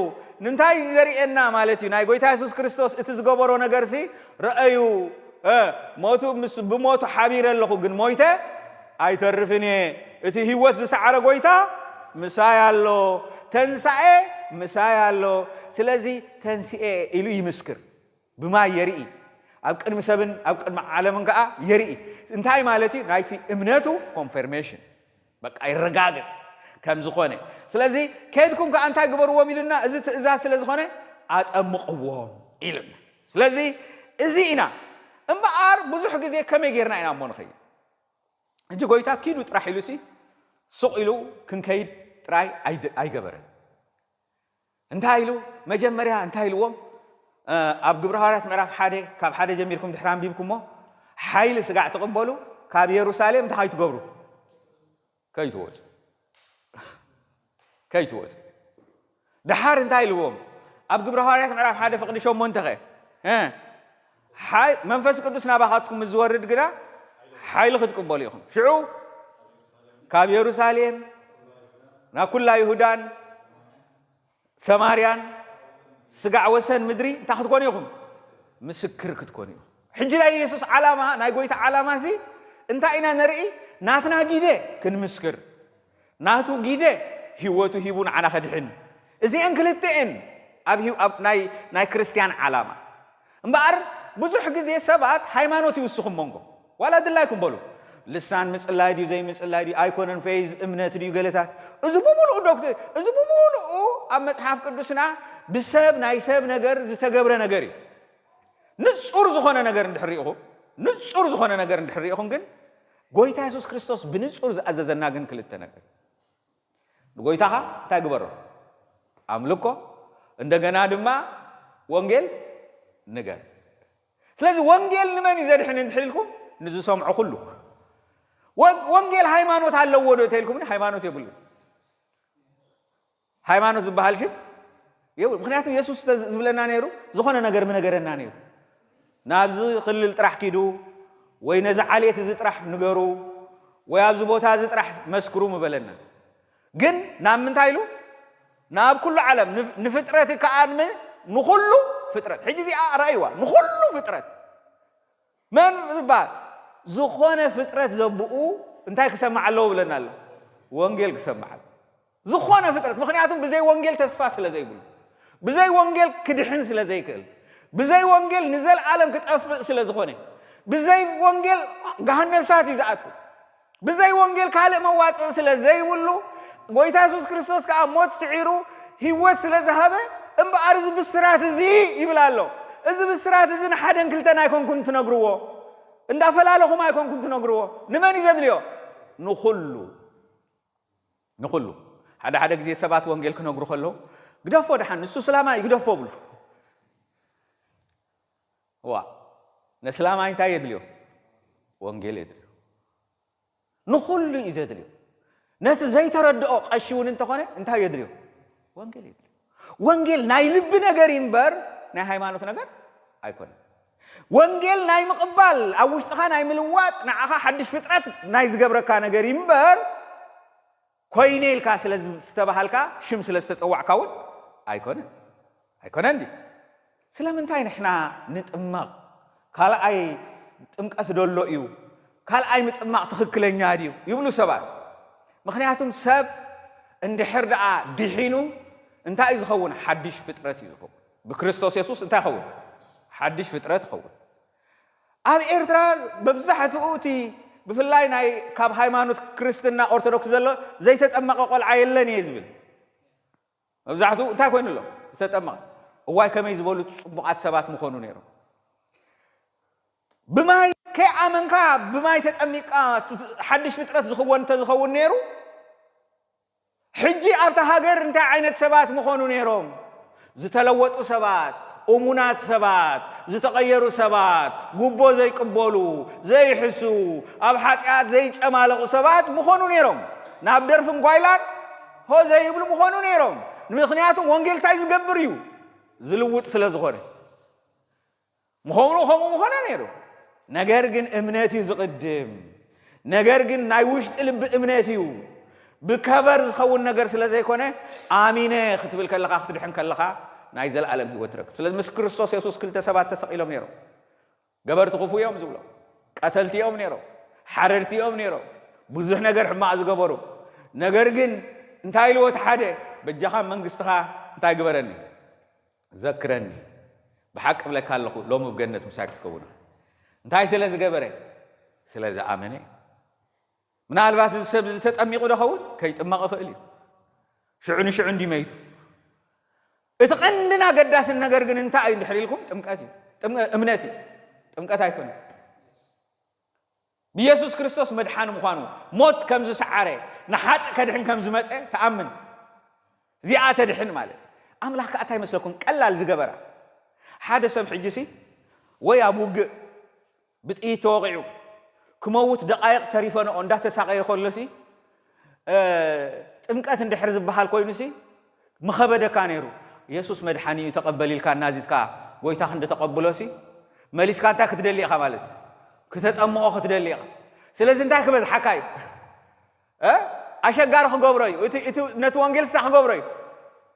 ንምንታይ ዘርእየና ማለት እዩ? ናይ ጎይታ የሱስ ክርስቶስ እቲ ዝገበሮ ነገርሲ ረኣዩ። እ፣ ሞቱ ምስ ብሞቱ ሓቢረ ኣለኹ ግን ሞይተ ኣይተርፍን እየ። እቲ ህይወት ዝሰዓረ ጎይታ ምሳይ ኣሎ፣ ተንሳኤ ምሳይ ኣሎ። ስለዚ ተንሲኤ ኢሉ ይምስክር። ብማይ የርኢ፣ ኣብ ቅድሚ ሰብን ኣብ ቅድሚ ዓለምን ከዓ የርኢ። እንታይ ማለት እዩ? ናይቲ እምነቱ ኮንፈርሜሽን በቃ ይረጋገጽ ከም ዝኾነ። ስለዚ ከይድኩም ከዓ እንታይ ግበርዎም ኢሉና? እዚ ትእዛዝ ስለ ዝኾነ ኣጠምቕዎም ኢሉና። ስለዚ እዚ ኢና እምበኣር ብዙሕ ግዜ ከመይ ጌርና ኢና እሞ ንኸይድ? ሕጂ ጎይታ ኪዱ ጥራሕ ኢሉሲ ሱቕ ኢሉ ክንከይድ ጥራይ ኣይደ- ኣይገበረን። እንታይ ኢሉ? መጀመርያ እንታይ ኢልዎም? እ፣ ኣብ ግብረ ሃዋርያት ምዕራፍ ሓደ ካብ ሓደ ጀሚርኩም ድሕሪ ኣንቢብኩሞ፣ ሓይሊ ስጋዕ ትቕበሉ፣ ካብ የሩሳሌም እንታይ ከይትገብሩ? ከይትወጹ። ከይትወጹ። ደሓር እንታይ ኢልዎም? ኣብ ግብረ ሃዋርያት ምዕራፍ ሓደ ፍቕዲ ሸሞንተ ኸ? እ፣ ሓይ-፣ መንፈስ ቅዱስ ናባኻትኩም ምስ ዝወርድ ግና ሓይሊ ክትቅበሉ ኢኹም። ሽዑ ካብ የሩሳሌም ናብ ኩላ ይሁዳን ሰማርያን ስጋዕ ወሰን ምድሪ እንታይ ክትኮኑ ኢኹም? ምስክር ክትኮኑ ኢኹም። ሕጂ ናይ የሱስ ዓላማ፣ ናይ ጎይታ ዓላማ ሲ እንታይ ኢና ንርኢ? ናትና ጊደ ክንምስክር፣ ናቱ ጊደ ህይወቱ ሂቡ ንዓና ከድሕን። እዚአን ክልተኤን ኣብ ህይወ- ኣብ ናይ ናይ ክርስትያን ዓላማ። እምበኣር ብዙሕ ግዜ ሰባት ሃይማኖት ይውስኹ መንጎ ዋላ ድላይኩም በሉ። ልሳን ምጽላይ ድዩ ዘይምጽላይ ድዩ ኣይኮነን፣ ፌዝ እምነት ድዩ ገለታት። እዚ ብምሉኡ ዶክተር፣ እዚ ብምሉኡ ኣብ መጽሓፍ ቅዱስና ብሰብ ናይ ሰብ ነገር ዝተገብረ ነገር እዩ። ንጹር ዝኾነ ነገር እንድሕር ርኢኹም፣ ንጹር ዝኾነ ነገር እንድሕር ርኢኹም ግን ጎይታ የሱስ ክርስቶስ ብንጹር ዝኣዘዘና ግን ክልተ ነገር። ንጎይታኻ እንታይ ግበሮ? ኣምልኮ። እንደገና ድማ ወንጌል ንገር። ስለዚ ወንጌል ንመን እዩ ዘድሕን እንድሕር ኢልኩም ንዝሰምዖ ኩሉ። ወ- ወንጌል ሃይማኖት ኣለዎ ዶ ተኢልኩም? ሃይማኖት የብሉ። ሃይማኖት ዝበሃል ሽም የብሉ። ምክንያቱ የሱስ ዝብለና ነይሩ ዝኾነ ነገር ምነገረና ነይሩ። ናብዚ ክልል ጥራሕ ኪዱ ወይ ነዚ ዓሌት እዚ ጥራሕ ንገሩ ወይ ኣብዚ ቦታ እዚ ጥራሕ መስክሩ ምበለና። ግን ናብ ምንታይ ኢሉ? ናብ ኩሉ ዓለም ንፍ- ንፍጥረት ከኣ ንመን? ንኹሉ ፍጥረት። ሕጂ እዚኣ ረኣይዋ፣ ንኹሉ ፍጥረት መን ዝበሃል? ዝኾነ ፍጥረት ዘብኡ እንታይ ክሰማዕ ኣለዎ ብለና ኣሎ? ወንጌል ክሰማዕ ኣለዎ። ዝኾነ ፍጥረት፣ ምኽንያቱም ብዘይ ወንጌል ተስፋ ስለ ዘይብሉ፣ ብዘይ ወንጌል ክድሕን ስለ ዘይክእል፣ ብዘይ ወንጌል ንዘለኣለም ክጠፍእ ስለ ዝኾነ፣ ብዘይ ወንጌል ገሃነም እሳት እዩ ዝኣቱ። ብዘይ ወንጌል ካልእ መዋፅእ ስለ ዘይብሉ ጎይታ የሱስ ክርስቶስ ከዓ ሞት ስዒሩ ህይወት ስለ ዝሃበ እምበኣር እዚ ብስራት እዚ ይብል ኣሎ። እዚ ብስራት እዚ ንሓደን ክልተን ኣይኮንኩም ትነግርዎ፣ እንዳፈላለኹም ኣይኮንኩም ትነግርዎ። ንመን እዩ ዘድልዮ? ንኹሉ ንኹሉ ሓደ ሓደ ግዜ ሰባት ወንጌል ክነግሩ ከለዉ ግደፎ ደሓን ንሱ ስላማ ይግደፎ ብሉ ዋ ነስላማይ እንታይ የድልዮ ወንጌል የድልዮ ንኹሉ እዩ ዘድልዮ ነቲ ዘይተረድኦ ቀሺ እውን እንተኾነ እንታይ የድልዮ ወንጌል የድልዮ ወንጌል ናይ ልቢ ነገር እምበር ናይ ሃይማኖት ነገር ኣይኮነን ወንጌል ናይ ምቕባል ኣብ ውሽጥኻ ናይ ምልዋጥ ንዓኻ ሓድሽ ፍጥረት ናይ ዝገብረካ ነገር እምበር ኮይነ ኢልካ ስለ ዝተባሃልካ ሽም ስለ ዝተፀዋዕካ እውን ኣይኮነን ኣይኮነን ድዩ ስለምንታይ ንሕና ንጥመቕ ካልኣይ ጥምቀት ደሎ እዩ ካልኣይ ምጥማቕ ትኽክለኛ ድዩ ይብሉ ሰባት ምክንያቱም ሰብ እንድሕር ደኣ ድሒኑ እንታይ እዩ ዝኸውን ሓድሽ ፍጥረት እዩ ዝኸውን ብክርስቶስ የሱስ እንታይ ይኸውን ሓድሽ ፍጥረት ይኸውን ኣብ ኤርትራ መብዛሕትኡ እቲ ብፍላይ ናይ ካብ ሃይማኖት ክርስትና ኦርቶዶክስ ዘሎ ዘይተጠመቐ ቆልዓ የለን እየ ዝብል መብዛሕትኡ እንታይ ኮይኑ ኣሎ ዝተጠመቐ እዋይ ከመይ ዝበሉ ፅቡቓት ሰባት ምኾኑ ነይሮም ብማይ ከይኣመንካ ብማይ ተጠሚቅካ ሓድሽ ፍጥረት ዝኽወን እንተዝኸውን ነይሩ ሕጂ ኣብታ ሃገር እንታይ ዓይነት ሰባት ምኾኑ ነይሮም? ዝተለወጡ ሰባት፣ እሙናት ሰባት፣ ዝተቐየሩ ሰባት፣ ጉቦ ዘይቅበሉ፣ ዘይሕሱ፣ ኣብ ሓጢኣት ዘይጨማለቑ ሰባት ምኾኑ ነይሮም። ናብ ደርፍን ጓይላን ሆ ዘይብሉ ምኾኑ ነይሮም። ምኽንያቱም ወንጌል እንታይ ዝገብር እዩ? ዝልውጥ ስለ ዝኾነ። ምኾኑ ከምኡ ምኾነ ነይሩ። ነገር ግን እምነት እዩ ዝቕድም። ነገር ግን ናይ ውሽጢ ልቢ እምነት እዩ። ብከቨር ዝኸውን ነገር ስለ ዘይኮነ ኣሚነ ክትብል ከለኻ ክትድሕን ከለኻ ናይ ዘለኣለም ህይወት ትረክብ። ስለዚ ምስ ክርስቶስ የሱስ ክልተ ሰባት ተሰቒሎም ነይሮም። ገበርቲ ክፉ እዮም ዝብሎም። ቀተልቲ እዮም ነይሮም። ሓረድቲ እዮም ነይሮም። ብዙሕ ነገር ሕማቕ ዝገበሩ። ነገር ግን እንታይ ኢልዎ እቲ ሓደ በጃኻ መንግስትኻ እንታይ ግበረኒ? ዘክረኒ ብሓቂ እብለካ ኣለኹ ሎሚ ብ ገነት ምሳይ ክትከውን ኢኻ እንታይ ስለ ዝገበረ ስለ ዝኣመነ ምናልባት እዚ ሰብ እዚ ተጠሚቑ ዶ ኸውን ከይጥመቕ ይኽእል እዩ ሽዑ ንሽዑ እንዲ መይቱ እቲ ቀንድን ኣገዳስን ነገር ግን እንታይ እዩ እንድሕር ኢልኩም ጥምቀት እዩ እምነት እዩ ጥምቀት ኣይኮነ ብየሱስ ክርስቶስ መድሓኒ ምዃኑ ሞት ከም ዝሰዓረ ንሓጥእ ከድሕን ከም ዝመፀ ተኣምን እዚኣ ተድሕን ማለት ኣምላኽ ከዓ እንታይ መስለኩም ቀላል ዝገበራ ሓደ ሰብ ሕጂ ሲ ወይ ኣብ ውግእ ብጥይት ተወቂዑ ክመውት ደቃይቕ ተሪፈንኦ እንዳተሳቀየ ከሎ ሲ ጥምቀት እንድሕር ዝበሃል ኮይኑ ሲ ምኸበደካ ነይሩ የሱስ መድሓኒ እዩ ተቐበል ኢልካ እናዚዝካ ጎይታ ክንዲ ተቐብሎ ሲ መሊስካ እንታይ ክትደሊ ኢኻ ማለት እዩ ክተጠምቖ ክትደሊ ኢኻ ስለዚ እንታይ ክበዝሓካ እዩ ኣሸጋሪ ክገብሮ እዩ እቲ ነቲ ወንጌል ስታ ክገብሮ እዩ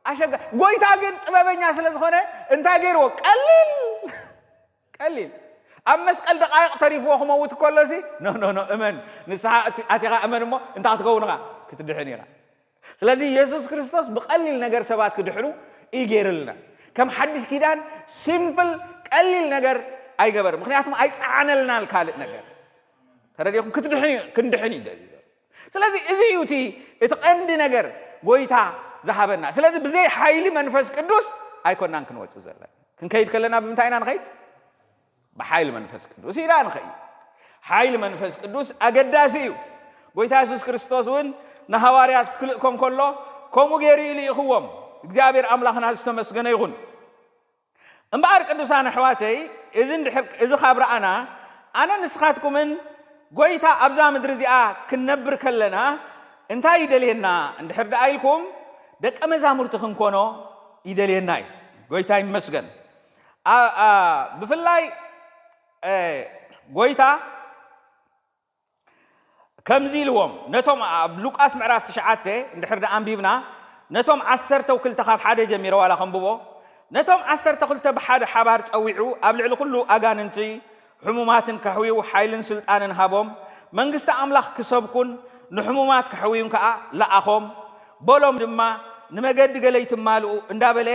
ኣሸጋ ጎይታ ግን ጥበበኛ ስለ ዝኾነ እንታይ ገይርዎ ቀሊል ቀሊል ኣብ መስቀል ደቃይቕ ተሪፍዎ ክመውት ከሎ ሲ ኖ ኖ ኖ እመን ንስሓ ኣቲኻ እመን እሞ እንታይ ክትከውን ኢኻ ክትድሕን ኢኻ ስለዚ የሱስ ክርስቶስ ብቐሊል ነገር ሰባት ክድሕኑ እዩ ገይርልና ከም ሓድሽ ኪዳን ሲምፕል ቀሊል ነገር ኣይገበር ምክንያቱም ኣይፀዓነልናን ካልእ ነገር ተረዲኹም ክትድሕን ክንድሕን እዩ ስለዚ እዚ እዩ እቲ እቲ ቀንዲ ነገር ጎይታ ዝሃበና ስለዚ ብዘይ ሓይሊ መንፈስ ቅዱስ ኣይኮናን ክንወፅእ ዘለና ክንከይድ ከለና ብምንታይ ኢና ንኸይድ ብሓይሊ መንፈስ ቅዱስ ኢና ንኸይድ ሓይሊ መንፈስ ቅዱስ ኣገዳሲ እዩ ጎይታ የሱስ ክርስቶስ እውን ንሃዋርያት ክልእኮም ከሎ ከምኡ ገይሩ ይልእኽዎም እግዚኣብሔር ኣምላኽና ዝተመስገነ ይኹን እምበኣር ቅዱሳን ኣሕዋተይ እዚ እንድሕር እዚ ካብ ረኣና ኣነ ንስኻትኩምን ጎይታ ኣብዛ ምድሪ እዚኣ ክንነብር ከለና እንታይ ይደልየና እንድሕር ደኣ ኢልኩም ደቀ መዛሙርቲ ክንኮኖ ይደልየና እዩ ጎይታ ይመስገን ብፍላይ ጎይታ ከምዚ ኢልዎም ነቶም ኣብ ሉቃስ ምዕራፍ ትሽዓተ እንድሕር ደኣ ኣንቢብና ነቶም ዓሰርተው ክልተ ካብ ሓደ ጀሚረ ዋላ ከንብቦ ነቶም ዓሰርተ ክልተ ብሓደ ሓባር ጸዊዑ ኣብ ልዕሊ ኩሉ ኣጋንንቲ ሕሙማትን ከሕውዩ ሓይልን ስልጣንን ሃቦም መንግስቲ ኣምላኽ ክሰብኩን ንሕሙማት ከሕውዩን ከኣ ለኣኾም በሎም ድማ ንመገዲ ገለይ ትማልኡ እንዳበለ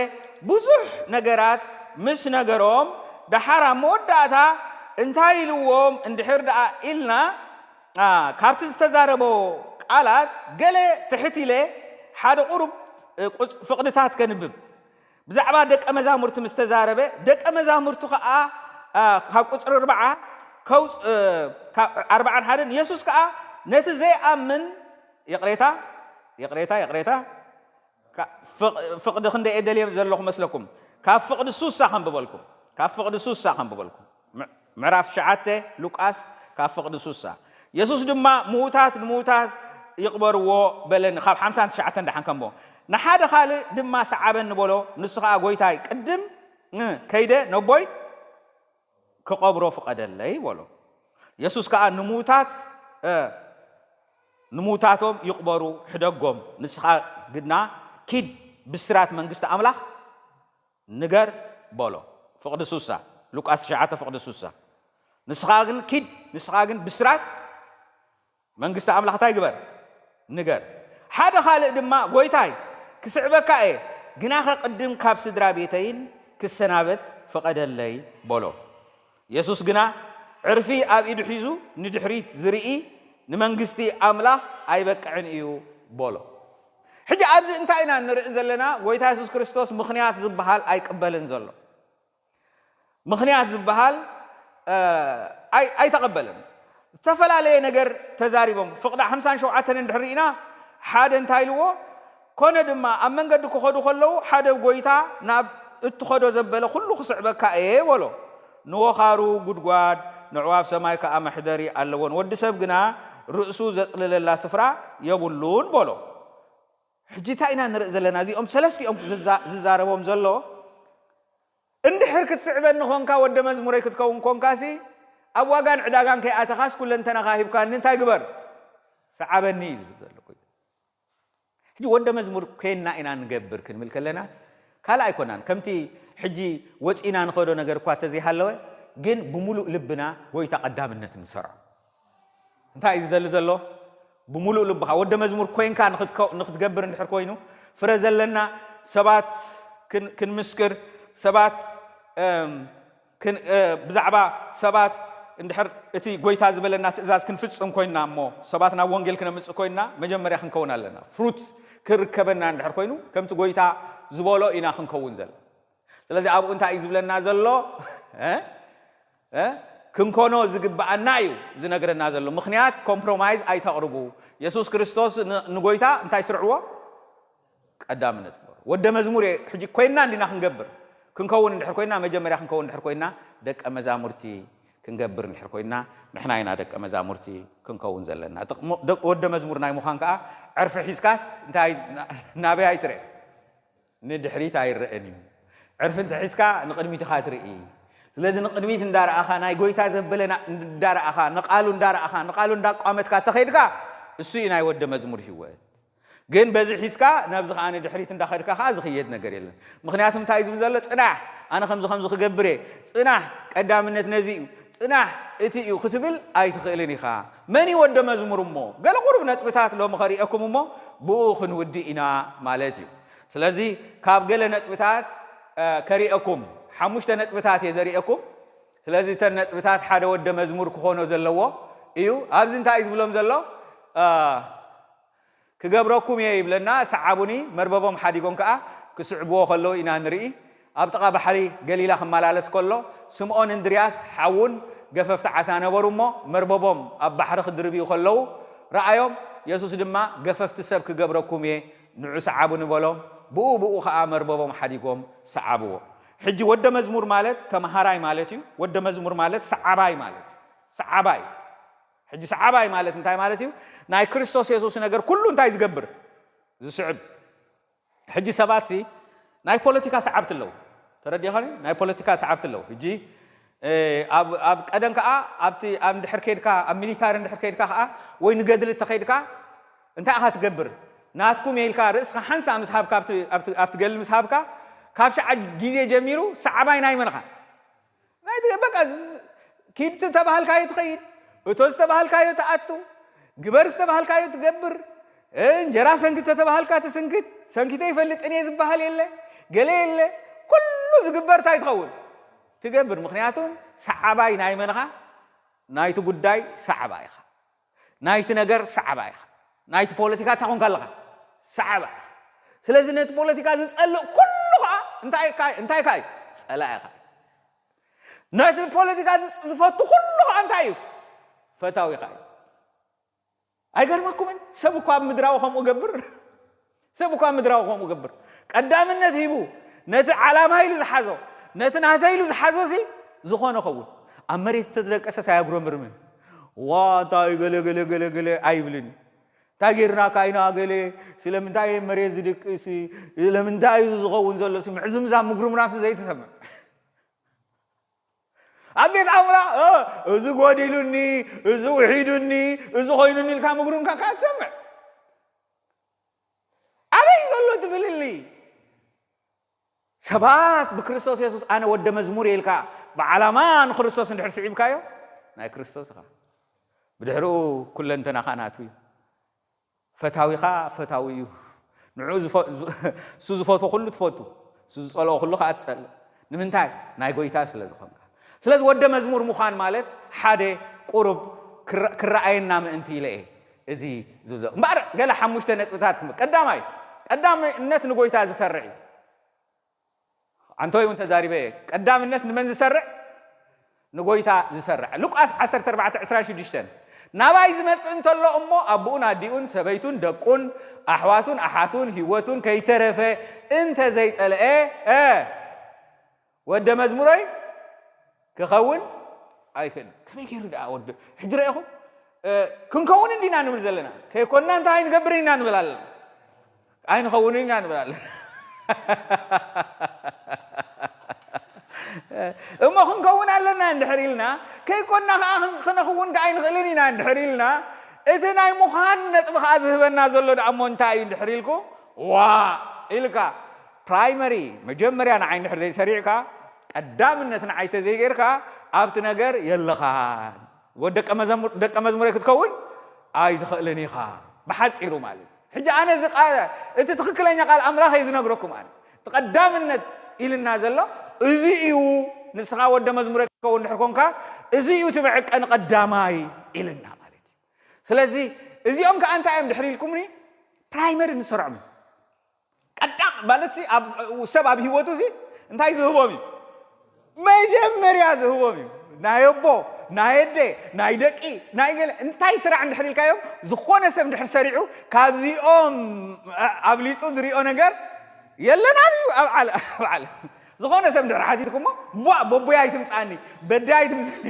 ብዙሕ ነገራት ምስ ነገሮም ደሓር ኣብ መወዳእታ እንታይ ኢልዎም እንድሕር ደኣ ኢልና ካብቲ ዝተዛረቦ ቃላት ገለ ትሕት ኢለ ሓደ ቁሩብ ፍቕድታት ከንብብ ብዛዕባ ደቀ መዛሙርቲ ምስ ተዛረበ ደቀ መዛሙርቱ ከዓ ካብ ቁፅሪ ኣርባዓ ኣርባዓን ሓደን የሱስ ከዓ ነቲ ዘይኣምን፣ ይቕሬታ፣ ይቕሬታ፣ ይቕሬታ፣ ካ-፣ ፍቕ-፣ ፍቕዲ ክንደይ እየ ደልየ ዘለኹ መስለኩም? ካብ ፍቕዲ ሱሳ ከንብበልኩም። ካብ ፍቕዲ ሱሳ ከንብበልኩም። ምዕ-፣ ምዕራፍ ትሽዓተ ሉቃስ፣ ካብ ፍቕዲ ሱሳ። የሱስ ድማ፣ "ምዉታት ንምዉታት ይቕበርዎ" በለኒ። ካብ ሓምሳን ትሽዓተን ደሓን ከንብቦ። ንሓደ ካልእ ድማ፣ "ሰዓበኒ" በሎ። ንሱ ኸኣ፣ "ጐይታይ፣ ቅድም፣ እ፣ ከይደ ነቦይ ክቐብሮ ፍቐደለይ" በሎ። የሱስ ከኣ፣ "ንምዉታት፣ እ፣ ንምዉታቶም ይቕበሩ፣ ሕደጎም። ንስኻ ግና ኪድ፣ ብስራት መንግስቲ ኣምላኽ ንገር" በሎ። ፍቕዲ ሱሳ፣ ሉቃስ ትሽዓተ ፍቕዲ ሱሳ። "ንስኻ ግን ኪድ፣ ንስኻ ግን ብስራት መንግስቲ ኣምላኽ እንታይ ግበር? ንገር." ሓደ ካልእ ድማ፣ "ጐይታይ፣ ክስዕበካ እየ፣ ግናኸ ቅድም ካብ ስድራ ቤተይን ክሰናበት ፍቐደለይ" በሎ። የሱስ ግና፣ "ዕርፊ ኣብ ኢዱ ሒዙ ንድሕሪት ዝርኢ ንመንግስቲ ኣምላኽ ኣይበቅዕን እዩ" በሎ። ሕጂ ኣብዚ እንታይ ኢና ንርኢ ዘለና? ጐይታ የሱስ ክርስቶስ ምኽንያት ዝበሃል ኣይቅበልን ዘሎ። ምኽንያት ዝበሃል፣ እ፣ ኣይ-፣ ኣይተቐበለን። ዝተፈላለየ ነገር ተዛሪቦም። ፍቕዲ ሓምሳን ሸውዓተን እንድሕር ርኢና፣ ሓደ እንታይ ኢልዎ? "ኮነ ድማ፣ ኣብ መንገዲ ክኸዱ ከለዉ፣ ሓደ ጐይታ፣ ናብ እትኸዶ ዘበለ ኩሉ ክስዕበካ እየ" በሎ። "ንወኻሩ ጉድጓድ፣ ነዕዋፍ ሰማይ ከኣ መሕደሪ ኣለዎን፣ ወዲ ሰብ ግና ርእሱ ዘጽልለላ ስፍራ የብሉን" በሎ። ሕጂ እንታይ ኢና ንርኢ ዘለና? እዚኦም ሰለስቲኦም ዝዛ-፣ ዝዛረቦም ዘሎ፣ "እንድሕር ክትስዕበኒ ኾንካ፣ ወደ መዝሙረይ ክትከውን ኮንካሲ፣ ኣብ ዋጋን ዕዳጋን ከይኣተኻስ፣ ኩለንተናኻ ሂብካኒ እንታይ ግበር? ሰዓበኒ" እዩ ዝብል ዘሎ። ሕጂ ወደ መዝሙር ኮይንና ኢና ንገብር ክንብል ከለና፣ ካልእ ኣይኮናን። ከምቲ ሕጂ ወጺና ንኸዶ ነገር እኳ ተዘይሃለወ፣ ግን ብምሉእ ልብና ጎይታ ቀዳምነት ንሰርዖ። እንታይ እዩ ዝደሊ ዘሎ? ብምሉእ ልብኻ ወደ መዝሙር ኮይንካ ንኽትከ-፣ ንኽትገብር እንድሕር ኮይኑ፣ ፍረ ዘለና ሰባት ክን-፣ ክንምስክር፣ ሰባት፣ እም፣ ክን-፣ እ፣ ብዛዕባ ሰባት እንድሕር እቲ ጎይታ ዝበለና ትእዛዝ ክንፍጽም ኮይንና፣ እሞ ሰባት ናብ ወንጌል ክነምጽእ ኮይንና፣ መጀመርያ ክንከውን ኣለና። ፍሩት ክርከበና እንድሕር ኮይኑ፣ ከምቲ ጎይታ ዝበሎ ኢና ክንከውን ዘለና። ስለዚ ኣብኡ እንታይ እዩ ዝብለና ዘሎ? እ? እ? ክንኮኖ ዝግብኣና እዩ ዝነግረና ዘሎ። ምኽንያት ኮምፕሮማይዝ ኣይተቕርቡ። የሱስ ክርስቶስ ን-፣ ንጎይታ እንታይ ስርዕዎ? ቀዳምነት ግበሩ። ወደ መዝሙር እየ፣ ሕጂ ኮይንና እንዲና ክንገብር። ክንከውን እንድሕር ኮይንና፣ መጀመርያ ክንከውን እንድሕር ኮይንና፣ ደቀ መዛሙርቲ ክንገብር እንድሕር ኮይንና፣ ንሕና ኢና ደቀ መዛሙርቲ ክንከውን ዘለና። ጥቕሙ-፣ ደ-፣ ወደ መዝሙር ናይ ምዃን ከኣ ዕርፊ ሒዝካስ እንታይ፣ ና-፣ ናበይ ኣይትርኤ? ንድሕሪት ኣይረኣን እዩ። ዕርፊ እንተ ሒዝካ ንቕድሚት ኢኻ ትርኢ። ስለዚ ንቕድሚት እንዳረኣኻ፣ ናይ ጎይታ ዘበለና እንዳረኣኻ፣ ንቓሉ እንዳረኣኻ፣ ንቓሉ እንዳቋመትካ ተኸይድካ፣ እሱ እዩ ናይ ወደ መዝሙር ህይወት። ግን በዚ ሒዝካ፣ ናብዚ ከኣ ንድሕሪት እንዳኸድካ ከኣ ዝኽየድ ነገር የለን። ምኽንያቱ እንታይ እዩ ዝብል ዘሎ? ጽናሕ፣ ኣነ ከምዚ ከምዚ ክገብር እየ፣ ጽናሕ፣ ቀዳምነት ነዚ እዩ፣ ጽናሕ፣ እቲ እዩ ክትብል ኣይትኽእልን ኢኻ። መን እዩ ወደ መዝሙር እሞ? ገለ ቁሩብ ነጥብታት ሎሚ ከርእየኩም እሞ፣ ብኡ ክንውድእ ኢና ማለት እዩ። ስለዚ ካብ ገለ ነጥብታት፣ እ፣ ከርእየኩም፣ ሓሙሽተ ነጥብታት እየ ዘርእየኩም። ስለዚ እተን ነጥብታት ሓደ ወደ መዝሙር ክኾኖ ዘለዎ እዩ። ኣብዚ እንታይ እዩ ዝብሎም ዘሎ? እ፣ "ክገብረኩም እየ" ይብለና፣ "ሰዓቡኒ" መርበቦም ሓዲጎም ከኣ ክስዕብዎ ከለዉ ኢና ንርኢ። ኣብ ጥቓ ባሕሪ ገሊላ ክመላለስ ከሎ፣ ስምዖን እንድርያስ ሓዉን ገፈፍቲ ዓሳ ነበሩ እሞ፣ መርበቦም ኣብ ባሕሪ ክድርብዩ ከለዉ ረኣዮም። የሱስ ድማ፣ "ገፈፍቲ ሰብ ክገብረኩም እየ፣ ንዑ ሰዓቡኒ" በሎም። ብኡ ብኡ ኸኣ መርበቦም ሓዲጎም ሰዓብዎ። ሕጂ ወደ መዝሙር ማለት ተምሃራይ ማለት እዩ። ወደ መዝሙር ማለት ሰዓባይ ማለት እዩ። ሰዓባይ። ሕጂ ሰዓባይ ማለት እንታይ ማለት እዩ? ናይ ክርስቶስ የሱስ ነገር ኩሉ እንታይ ዝገብር? ዝስዕብ። ሕጂ ሰባትሲ ናይ ፖለቲካ ሰዓብቲ ኣለዉ። ተረዲእኻኒ? ናይ ፖለቲካ ሰዓብቲ ኣለዉ። ሕጂ፣ እ፣ ኣብ፣ ኣብ ቀደም ከኣ ኣብቲ፣ ኣብ እንድሕር ከይድካ፣ ኣብ ሚሊታሪ እንድሕር ከይድካ ከኣ ወይ ንገድሊ እተኸይድካ እንታይ ኢኻ ትገብር? ናትኩም እየ ኢልካ ርእስኻ ሓንሳእ ምስ ሃብካ፣ ኣብቲ፣ ኣብቲ፣ ኣብቲ ገድሊ ምስ ሃብካ፣ ካብ ሽዓ ግዜ ጀሚሩ ሰዓባይ ናይ መን ኢኻ? ናይ ትገ-፣ በቃ ዝ-፣ ኪድ ዝተባሃልካዮ ትኸይድ፣ እቶ ዝተባሃልካዮ ትኣቱ፣ ግበር ዝተባሃልካዮ ትገብር፣ እ፣ እንጀራ ሰንክት ተተባሃልካ ትስንክት፣ ሰንኪተ ይፈልጥን እየ ዝበሃል የለ፣ ገለ የለ፣ ኩሉ ዝግበር እንታይ ትኸውን? ትገብር። ምኽንያቱ ሰዓባይ ናይ መን ኢኻ? ናይቲ ጉዳይ ሰዓባ ኢኻ። ናይቲ ነገር ሰዓባ ኢኻ። ናይቲ ፖለቲካ እንታይ ኮንካ ኣለኻ? ሰዓባ ኢኻ። ስለዚ ነቲ ፖለቲካ ዝጸልእ ኩሉ ኸኣ እንታይ ኢኻ? እንታይ ኢኻ እዩ? ጸላኢ ኢኻ። ነቲ ፖለቲካ ዝጽ-፣ ዝፈቱ ኩሉ ኸኣ እንታይ እዩ? ፈታዊ ኢኻ እዩ። ኣይገርመኩምን? ሰብ እኳ ኣብ ምድራዊ ከምኡ ገብር። ሰብ እኳ ኣብ ምድራዊ ከምኡ ገብር። ቀዳምነት ሂቡ ነቲ ዓላማ ኢሉ ዝሓዞ፣ ነቲ ናተ ኢሉ ዝሓዞ ሲ ዝኾነ ኸውን። ኣብ መሬት ተዝደቀሰስ ኣያጉረምርምን። ዋ እንታይ ገለ ገለ ገለ ገለ ኣይብልን። እንታይ ጌርናካ ኢና ገለ፣ ስለምንታይ መሬት ዝድቅስ፣ ስለምንታይ እዩ ዝኸውን ዘሎ ሲ ምዕዝምዛም ምጉርምራም ሲ ዘይትሰምዕ። ኣብ ቤት ኣምራ እዚ ጎዲሉኒ፣ እዚ ውሒዱኒ፣ እዚ ኮይኑኒ ኢልካ ምጉርምካ ከኣ ትሰምዕ። ኣበይ ዘሎ እቲ ፍልልይ? ሰባት ብክርስቶስ የሱስ ኣነ ወደ መዝሙር ኢልካ ብዓላማ ንክርስቶስ እንድሕር ስዒብካዮ ናይ ክርስቶስ ኢኻ። ብድሕሪኡ ኩለንተናኻ ናቱ እዩ። ፈታዊኻ ፈታዊ እዩ። ንዑ እሱ ዝፈትዎ ኩሉ ትፈቱ፣ እሱ ዝጸልኦ ኩሉ ከዓ ትጸልእ። ንምንታይ? ናይ ጎይታ ስለ ዝኾንካ። ስለዚ ወደ መዝሙር ምዃን ማለት ሓደ ቁሩብ ክረኣየና ምእንቲ ኢለ እየ እዚ ዝብሎ። እምበኣር ገለ ሓሙሽተ ነጥብታት ክም ቀዳማይ ቀዳምነት ንጎይታ ዝሰርዕ እዩ። ኣንቶይ እውን ተዛሪበ እየ። ቀዳምነት ንመን ዝሰርዕ? ንጎይታ ዝሰርዕ። ሉቃስ ዓሰርተ ኣርባዕተ ዕስራን ሽዱሽተን ናባይ ዝመጽእ እንተሎ እሞ ኣቦኡን ኣዲኡን ሰበይቱን ደቁን ኣሕዋቱን ኣሓቱን ህይወቱን ከይተረፈ እንተ ዘይጸልአ እ ወደ መዝሙረይ ክኸውን ኣይክእልን። ከመይ ገይሩ ደኣ ወዲ ሕጂ ረኢኹም ክንከውን እንዲና ንብል ዘለና ከይኮንና እንታይ ኣይንገብርን ኢና ንብል ኣለና። ኣይንኸውንን ኢና ንብል ኣለና። እሞ ክንከውን ኣለና እንድሕር ኢልና ከይኮንና ከዓ ክነኽውን ከዓ ኣይንኽእልን ኢና እንድሕር ኢልና እቲ ናይ ምዃን ነጥቢ ከዓ ዝህበና ዘሎ ደኣ እሞ እንታይ እዩ እንድሕር ኢልኩ ዋ ኢልካ ፕራይመሪ መጀመርያ ንዓይ እንድሕር ዘይሰሪዕካ ቀዳምነት ንዓይ ተዘይገይርካ ኣብቲ ነገር የለኻን። ወደቀ መዘሙር ደቀ መዝሙረይ ክትከውን ኣይትኽእልን ኢኻ። ብሓጺሩ ማለት እዩ። ሕጂ ኣነ እዚ ቃል እቲ ትኽክለኛ ቃል ኣምላኽ እዩ ዝነግረኩም። ኣነ እቲ ቀዳምነት ኢልና ዘሎ እዚ እዩ። ንስኻ ወደ መዝሙረ ክትከውን እንድሕር ኮንካ እዚ እዩ እቲ መዐቀኒ ቀዳማይ ኢልና ማለት እዩ። ስለዚ እዚኦም ከኣ እንታይ እዮም ድሕሪ ኢልኩምኒ ፕራይመሪ ንሰርዖም እዩ። ቀዳም ማለት ሲ ኣብ ሰብ ኣብ ህይወቱ ሲ እንታይ ዝህቦም እዩ? መጀመርያ ዝህቦም እዩ። ናይ ኣቦ ናይ ኣደ ናይ ደቂ ናይ ገለ እንታይ ስራሕ እንድሕር ኢልካዮም ዝኾነ ሰብ እንድሕር ሰሪዑ ካብዚኦም ኣብሊፁ ዝሪኦ ነገር የለን። ኣብ እዩ ኣብ ዓለ- ኣብ ዓለም ዝኾነ ሰብ እንድሕር ሓቲትኩሞ ቧ በቦይ ኣይትምፃኒ በደይ ኣይትምፃኒ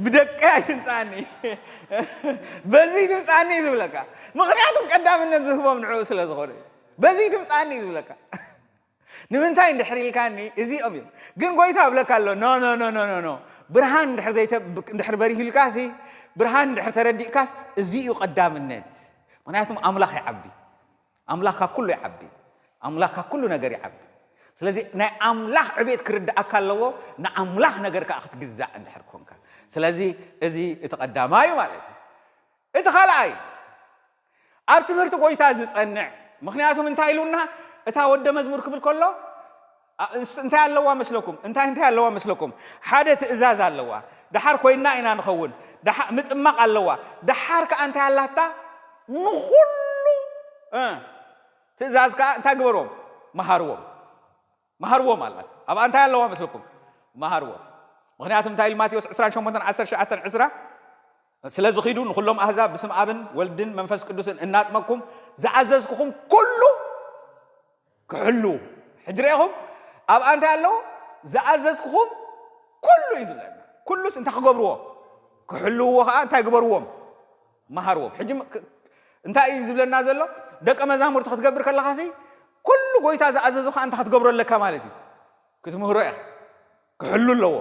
ብደቀይ ኣይትምፃኒ በዚ ኣይትምፃኒ እዩ ዝብለካ። ምክንያቱም ቀዳምነት ዝህቦም ንዕኡ ስለ ዝኾነ እዩ። በዚ ትምጻኒ እዩ ዝብለካ። ንምንታይ እንድሕር ኢልካኒ እዚኦም እዮም። ግን ጎይታ እብለካ ኣሎ ኖ ኖ ኖ ኖ ኖ ኖ ብርሃን እንድሕር ዘይተ እንድሕር በሪህ ኢልካሲ ብርሃን እንድሕር ተረዲእካስ እዚ እዩ ቀዳምነት። ምክንያቱም ኣምላኽ ይዓቢ። ኣምላኽ ካብ ኩሉ ይዓቢ። ኣምላኽ ካብ ኩሉ ነገር ይዓቢ። ስለዚ ናይ ኣምላኽ ዕቤት ክርድኣካ ኣለዎ። ንኣምላኽ ነገር ከዓ ክትግዛእ እንድሕር ኮንካ። ስለዚ እዚ እቲ ቀዳማዩ ማለት እዩ። እቲ ካልኣይ ኣብ ትምህርቲ ጎይታ ዝጸንዕ። ምኽንያቱም እንታይ ኢሉና? እታ ወደ መዝሙር ክብል ከሎ እንታይ ኣለዋ መስለኩም? እንታይ እንታይ ኣለዋ መስለኩም? ሓደ ትእዛዝ ኣለዋ። ደሓር ኮይና ኢና ንኸውን። ምጥማቕ ኣለዋ። ደሓር ከኣ እንታይ ኣላታ? ንኹሉ ትእዛዝ ከኣ እንታይ ግበርዎም? መሃርዎም። መሃርዎም ኣላት። ኣብኣ እንታይ ኣለዋ መስለኩም? መሃርዎም። ምኽንያቱ እንታይ ኢሉ ማቴዎስ ዕስራን ሸሞንተን ዓሰርተ ትሽዓተን ዕስራ ስለዚ ኺዱ ንኹሎም ኣህዛብ ብስም ኣብን ወልድን መንፈስ ቅዱስን እናጥመቅኩም ዝኣዘዝኩኹም ኩሉ ክሕሉ። ሕጂ ርኢኹም ኣብኣ እንታይ ኣለዉ? ዝኣዘዝኩኹም ኩሉ እዩ ዝብለና። ኩሉስ እንታይ ክገብርዎ? ክሕልውዎ ኸዓ እንታይ ግበርዎም? መሃርዎም። ሕጂ እንታይ እዩ ዝብለና ዘሎ? ደቀ መዛሙርቲ ክትገብር ከለኻሲ ኩሉ ጎይታ ዝኣዘዙኻ እንታይ ክትገብሮ ኣለካ ማለት እዩ? ክትምህሮ እያ። ክሕሉ ኣለዎ።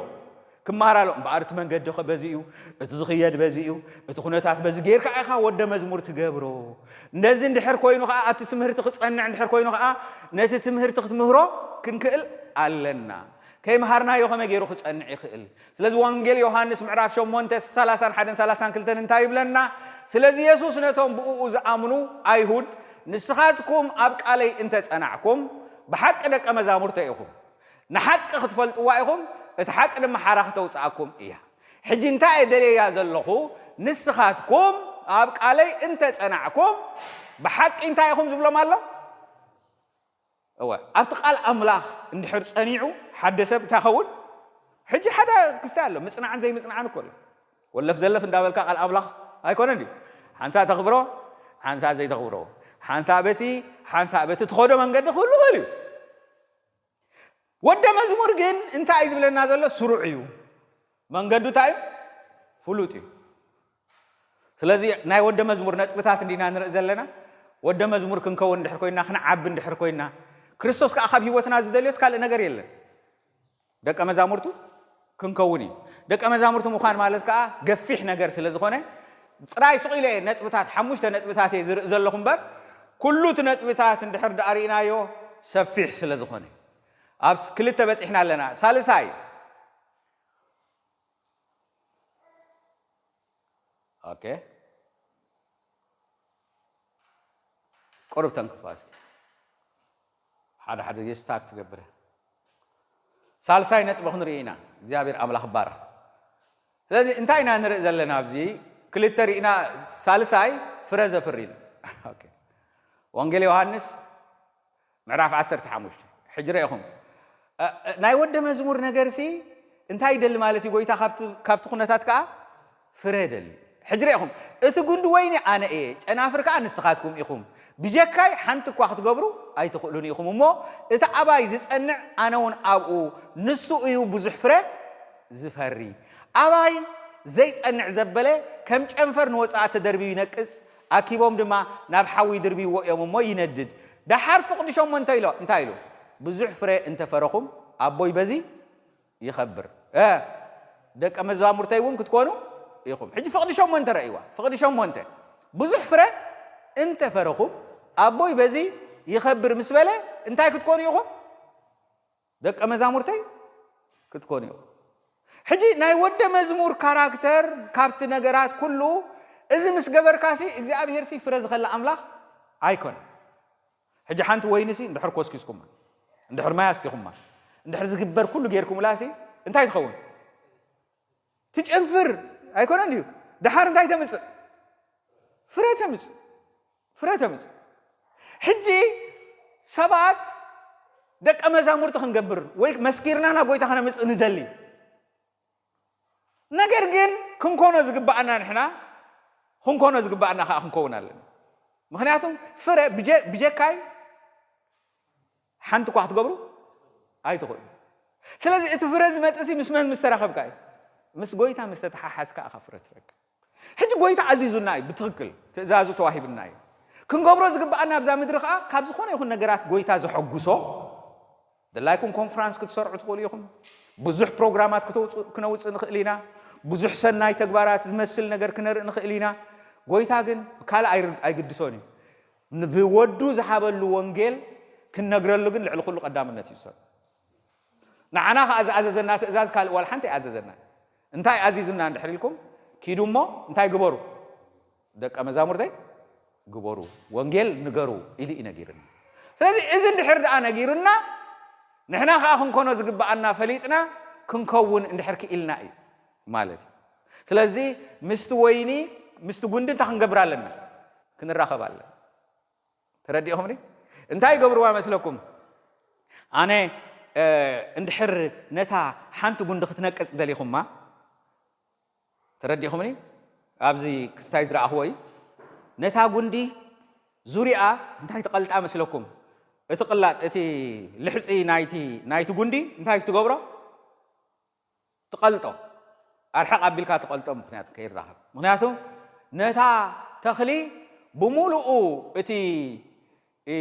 ክመሃር ኣለዎ። እምበኣር እቲ መንገዲ ኸ በዚ እዩ፣ እቲ ዝኽየድ በዚ እዩ፣ እቲ ኩነታት በዚ ጌርካ ኢኻ ወደ መዝሙር ትገብሮ። እንደዚ እንድሕር ኮይኑ ኸዓ ኣብቲ ትምህርቲ ክጸንዕ እንድሕር ኮይኑ ኸዓ ነቲ ትምህርቲ ክትምህሮ ክንክእል ኣለና። ከይመሃርናዮ ከመይ ገይሩ ክጸንዕ ይኽእል? ስለዚ ወንጌል ዮሃንስ ምዕራፍ ሸሞንተ ሰላሳን ሓደን ሰላሳን ክልተን እንታይ ይብለና? ስለዚ የሱስ ነቶም ብእኡ ዝኣምኑ ኣይሁድ ንስኻትኩም ኣብ ቃለይ እንተ ጸናዕኩም ብሓቂ ደቀ መዛሙርተ ኢኹም። ንሓቂ ክትፈልጥዋ ኢኹም፣ እቲ ሓቂ ድማ ሓራ ክተውጽኣኩም እያ። ሕጂ እንታይ እየ ደልየያ ዘለኹ? ንስኻትኩም ኣብ ቃለይ እንተ ጸናዕኩም ብሓቂ እንታይ ኢኹም ዝብሎም ኣሎ? እወ ኣብቲ ቃል ኣምላኽ እንድሕር ጸኒዑ ሓደ ሰብ እንታይ ኸውን? ሕጂ ሓደ ክስታይ ኣሎ ምጽናዕን ዘይምጽናዕን እኮ ኣሎ። ወለፍ ዘለፍ እንዳበልካ ቃል ኣምላኽ ኣይኮነን ድዩ? ሓንሳእ ተኽብሮ፣ ሓንሳእ ዘይተኽብሮ፣ ሓንሳእ በቲ ሓንሳእ በቲ ትኸዶ መንገዲ ክህሉ ይኽእል እዩ። ወደ መዝሙር ግን እንታይ እዩ ዝብለና ዘሎ? ስሩዕ እዩ። መንገዱ እንታይ እዩ? ፍሉጥ እዩ። ስለዚ ናይ ወደ መዝሙር ነጥብታት እንዲና ንርኢ ዘለና። ወደ መዝሙር ክንከውን እንድሕር ኮይና፣ ክንዓቢ እንድሕር ኮይና፣ ክርስቶስ ከዓ ካብ ህይወትና ዝደልዮስ ካልእ ነገር የለን። ደቀ መዛሙርቱ ክንከውን እዩ። ደቀ መዛሙርቱ ምዃን ማለት ከዓ ገፊሕ ነገር ስለ ዝኾነ፣ ጥራይ ስቕ ኢለ ነጥብታት፣ ሓሙሽተ ነጥብታት እየ ዝርኢ ዘለኹ እምበር፣ ኩሉ እቲ ነጥብታት እንድሕር ደኣ ርኢናዮ ሰፊሕ ስለ ዝኾነ፣ ኣብ ክልተ በፂሕና ኣለና። ሳልሳይ፣ ኦኬ፣ ቁሩብ ተንክፋ እስኪ። ሓደ ሓደ ስታክ ትገብረ። ሳልሳይ ነጥቢ ክንርኢ ኢና። እግዚኣብሔር ኣምላኽ ባር። ስለዚ እንታይ ኢና ንርኢ ዘለና ኣብዚ? ክልተ ርኢና፣ ሳልሳይ ፍረ ዘፍሪ ኢሉ። ኦኬ። ወንጌል ዮሃንስ ምዕራፍ ዓሰርተ ሓሙሽተ። ሕጂ ርኢኹም። እ፣ እ፣ ናይ ወደ መዝሙር ነገርሲ እንታይ ይደሊ ማለት እዩ ጎይታ? ካብቲ፣ ካብቲ ኩነታት ከኣ ፍረ ይደሊ። ሕጂ ርኢኹም። እቲ ጉንዲ ወይኒ ኣነ እየ፣ ጨናፍር ከኣ ንስኻትኩም ኢኹም። ብጀካይ ሓንቲ እኳ ክትገብሩ ኣይትኽእሉን ኢኹም እሞ፣ እቲ ኣባይ ዝጸንዕ ኣነ እውን ኣብኡ፣ ንሱ እዩ ብዙሕ ፍረ ዝፈሪ። ኣባይ ዘይጸንዕ ዘበለ ከም ጨንፈር ንወጻኢ ተደርብዩ ይነቅጽ፣ ኣኪቦም ድማ ናብ ሓዊ ይድርብይዎ እዮም እሞ ይነድድ። ደሓር ፍቕዲ ሸሞንተ ኢሎ፣ እንታይ ኢሉ? ብዙሕ ፍረ እንተፈረኹም ኣቦይ በዚ ይኸብር። እ፣ ደቀ መዛሙርተይ እውን ክትኮኑ ኢኹም። ሕጂ ፍቕዲ ሸሞንተ ረእይዋ። ፍቕዲ ሸሞንተ። ብዙሕ ፍረ እንተፈረኹም ኣቦይ በዚ ይኸብር ምስ በለ እንታይ ክትኮኑ ኢኹም? ደቀ መዛሙርተይ ክትኮኑ ኢኹም። ሕጂ ናይ ወደ መዝሙር ካራክተር ካብቲ ነገራት ኩሉ እዚ ምስ ገበርካሲ እግዚኣብሄርሲ ፍረ ዝኸሊ ኣምላኽ ኣይኮነን። ሕጂ ሓንቲ ወይንሲ እንድሕር ኮስኪስኩማ፣ እንድሕር ማይ ኣስቲኹማ፣ እንድሕር ዝግበር ኩሉ ጌርኩምላሲ እንታይ ትኸውን? ትጨንፍር ኣይኮነን ድዩ? ደሓር እንታይ ተምጽእ? ፍረ ተምጽእ። ፍረ ተምጽእ። ሕጂ ሰባት ደቀ መዛሙርቲ ክንገብር ወይ መስኪርና ናብ ጎይታ ከነምጽእ ንደሊ። ነገር ግን ክንኮኖ ዝግብኣና ንሕና፣ ክንኮኖ ዝግብኣና ከኣ ክንከውን ኣለና። ምኽንያቱም ፍረ ብጀ-፣ ብጀካይ ሓንቲ እኳ ክትገብሩ ኣይትኽእሉ። ስለዚ እቲ ፍረ ዝመጽእሲ ምስ መን ምስ ተራኸብካ እዩ? ምስ ጎይታ ምስ ተተሓሓዝካ ኢኻ ፍረ ትረክብ። ሕጂ ጎይታ ኣዚዙና እዩ፣ ብትኽክል ትእዛዙ ተዋሂብና እዩ። ክንገብሮ ዝግብኣና ኣብዛ ምድሪ ከኣ ካብ ዝኾነ ይኹን ነገራት ጎይታ ዘሐጉሶ፣ ድላይኩም ኮንፈራንስ ክትሰርዑ ትኽእሉ ኢኹም። ብዙሕ ፕሮግራማት ክተውጽኡ፣ ክነውጽእ ንኽእል ኢና። ብዙሕ ሰናይ ተግባራት ዝመስል ነገር ክነርኢ ንኽእል ኢና። ጎይታ ግን ካልእ ኣይር-፣ ኣይግድሶን እዩ። ን-፣ ብወዱ ዝሃበሉ ወንጌል ክንነግረሉ ግን ልዕሊ ኩሉ ቀዳምነት እዩ ዝሰጥ። ንዓና ከኣ ዝኣዘዘና ትእዛዝ ካልእ ዋላ ሓንቲ ኣይኣዘዘና። እንታይ ኣዚዙና እንድሕር ኢልኩም፣ ኪዱ እሞ እንታይ ግበሩ? ደቀ መዛሙርተይ ግበሩ፣ ወንጌል ንገሩ ኢሉ እዩ ነጊርና። ስለዚ እዚ እንድሕር ደኣ ነጊሩና፣ ንሕና ከኣ ክንኮኖ ዝግብኣና ፈሊጥና ክንከውን እንድሕር ክኢልና እዩ ማለት እዩ። ስለዚ ምስቲ ወይኒ፣ ምስቲ ጉንዲ እንታይ ክንገብር ኣለና? ክንራኸብ ኣለና። ተረዲእኹምኒ? እንታይ ይገብርዋ መስለኩም? ኣነ፣ እ፣ እንድሕር ነታ ሓንቲ ጉንዲ ክትነቅጽ ደሊኹማ፣ ተረዲእኹምኒ? ኣብዚ ክስታይ ዝረኣኽዎ እዩ። ነታ ጉንዲ ዙሪኣ እንታይ ትቐልጣ መስለኩም? እቲ ቅላጥ፣ እቲ ልሕጺ ናይቲ፣ ናይቲ ጉንዲ እንታይ ትገብሮ? ትቐልጦ። ኣርሕቕ ኣቢልካ ትቐልጦ፣ ምኽንያቱ ከይራኸብ። ምኽንያቱ ነታ ተኽሊ ብምሉኡ እቲ፣ እ፣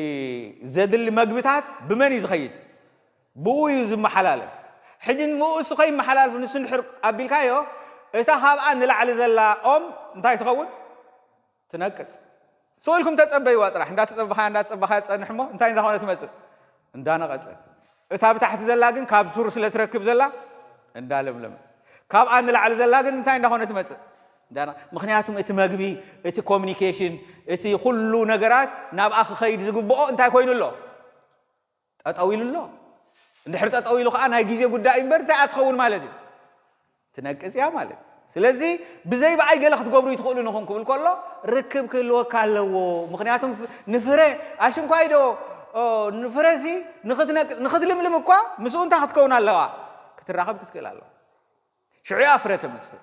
ዘድሊ መግብታት ብመን እዩ ዝኸይድ? ብኡ እዩ ዝመሓላለፍ። ሕጂ ንኡ እሱ ከይመሓላልፍ ንሱ እንድሕር ኣቢልካዮ፣ እታ ካብኣ ንላዕሊ ዘላ ኦም እንታይ ትኸውን? ትነቅጽ። ስቕ ኢልኩም ተጸበይዋ ጥራሕ። እንዳተጸበኻያ፣ እንዳተጸበኻያ ትጸንሕ እሞ እንታይ እንዳኾነ ትመጽእ? እንዳነቐጸ። እታ ብታሕቲ ዘላ ግን ካብ ሱር ስለ ትረክብ ዘላ እንዳለምለመ። ካብኣ ንላዕሊ ዘላ ግን እንታይ እንዳኾነ ትመጽእ? እንዳነ-፣ ምኽንያቱም እቲ መግቢ፣ እቲ ኮሚኒኬሽን፣ እቲ ኩሉ ነገራት ናብኣ ክኸይድ ዝግብኦ እንታይ ኮይኑ ኣሎ? ጠጠው ኢሉ ኣሎ። እንድሕር ጠጠው ኢሉ ከኣ ናይ ግዜ ጉዳይ እምበር እንታይ እያ ትኸውን ማለት እዩ? ትነቅጽ እያ ማለት እዩ። ስለዚ ብዘይ ብኣይ ገለ ክትገብሩ ይትኽእሉን ኢኹም ክብል ከሎ ርክብ ክህልወካ ኣለዎ። ምኽንያቱም ፍ-፣ ንፍረ ኣሽንኳይ ዶ፣ ኦ፣ ንፍረሲ ንኽትነቅ-፣ ንኽትልምልም እኳ ምስኡ እንታይ ክትከውን ኣለዋ? ክትራኸብ ክትክእል ኣለዋ። ሽዑ እያ ፍረ ተምጽእ።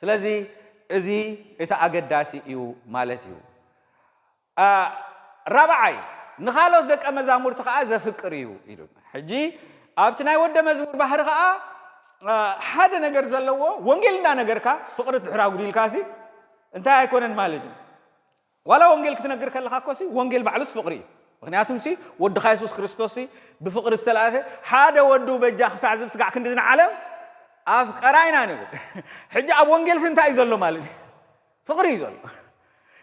ስለዚ እዚ እቲ ኣገዳሲ እዩ ማለት እዩ። ራብዓይ፣ ንኻልኦት ደቀ መዛሙርቲ ኸዓ ዘፍቅር እዩ ኢሉ። ሕጂ ኣብቲ ናይ ወዲ መዝሙር ባህሪ ኸዓ ሓደ ነገር ዘለዎ፣ ወንጌል እንዳነገርካ ፍቕሪ ድሕር ኣጉዲልካሲ እንታይ ኣይኮነን ማለት እዩ። ዋላ ወንጌል ክትነግር ከለኻ እኮሲ ወንጌል ባዕሉስ ፍቕሪ እዩ። ምኽንያቱምሲ ወድኻ የሱስ ክርስቶስሲ ብፍቕሪ ዝተላእሰ፣ ሓደ ወዱ በጃ ክሳዕ ዝብ ስጋዕ ክንዲ ዝንዓለም ኣፍቀራ ኢና ንብል። ሕጂ ኣብ ወንጌልሲ እንታይ እዩ ዘሎ ማለት እዩ? ፍቕሪ እዩ ዘሎ።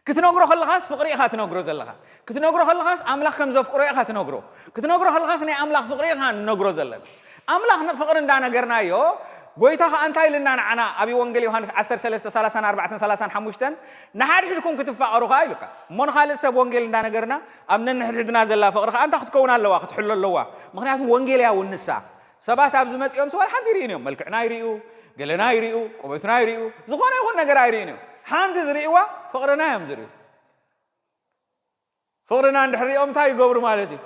ክትነግሮ ከለኻስ ፍቕሪ ኢኻ ትነግሮ ዘለኻ። ክትነግሮ ከለኻስ ኣምላኽ ከም ዘፍቅሮ ኢኻ ትነግሮ። ክትነግሮ ከለኻስ ናይ ኣምላኽ ፍቕሪ ኢኻ ንነግሮ ዘለና። ኣምላኽ ፍቕሪ እንዳነገርናዮ፣ ጎይታ ኸዓ እንታይ ኢልና ንዓና ኣብ ወንጌል ዮሃንስ ዓሰርተ ሰለስተ ሰላሳን ኣርባዕተን ሰላሳን ሓሙሽተን፣ ንሓድሕድኩም ክትፋቐሩ ኸዓ ኢሉካ። እሞ ንኻልእ ሰብ ወንጌል እንዳነገርና ኣብ ነንሕድሕድና ዘላ ፍቕሪ ኸዓ እንታይ ክትከውን ኣለዋ? ክትሕሎ ኣለዋ። ምኽንያቱ ወንጌል እያ እውን ንሳ። ሰባት ኣብዚ መጺኦም ስዋል ሓንቲ ይርእዩን እዮም። መልክዕና ይርእዩ፣ ገለና ይርእዩ፣ ቁመትና ይርእዩ፣ ዝኾነ ይኹን ነገር ኣይርእዩን እዮም። ሓንቲ ዝርእይዋ ፍቕርና እዮም ዝርእዩ። ፍቕርና እንድሕር ሪኦም እንታይ ይገብሩ ማለት እዩ?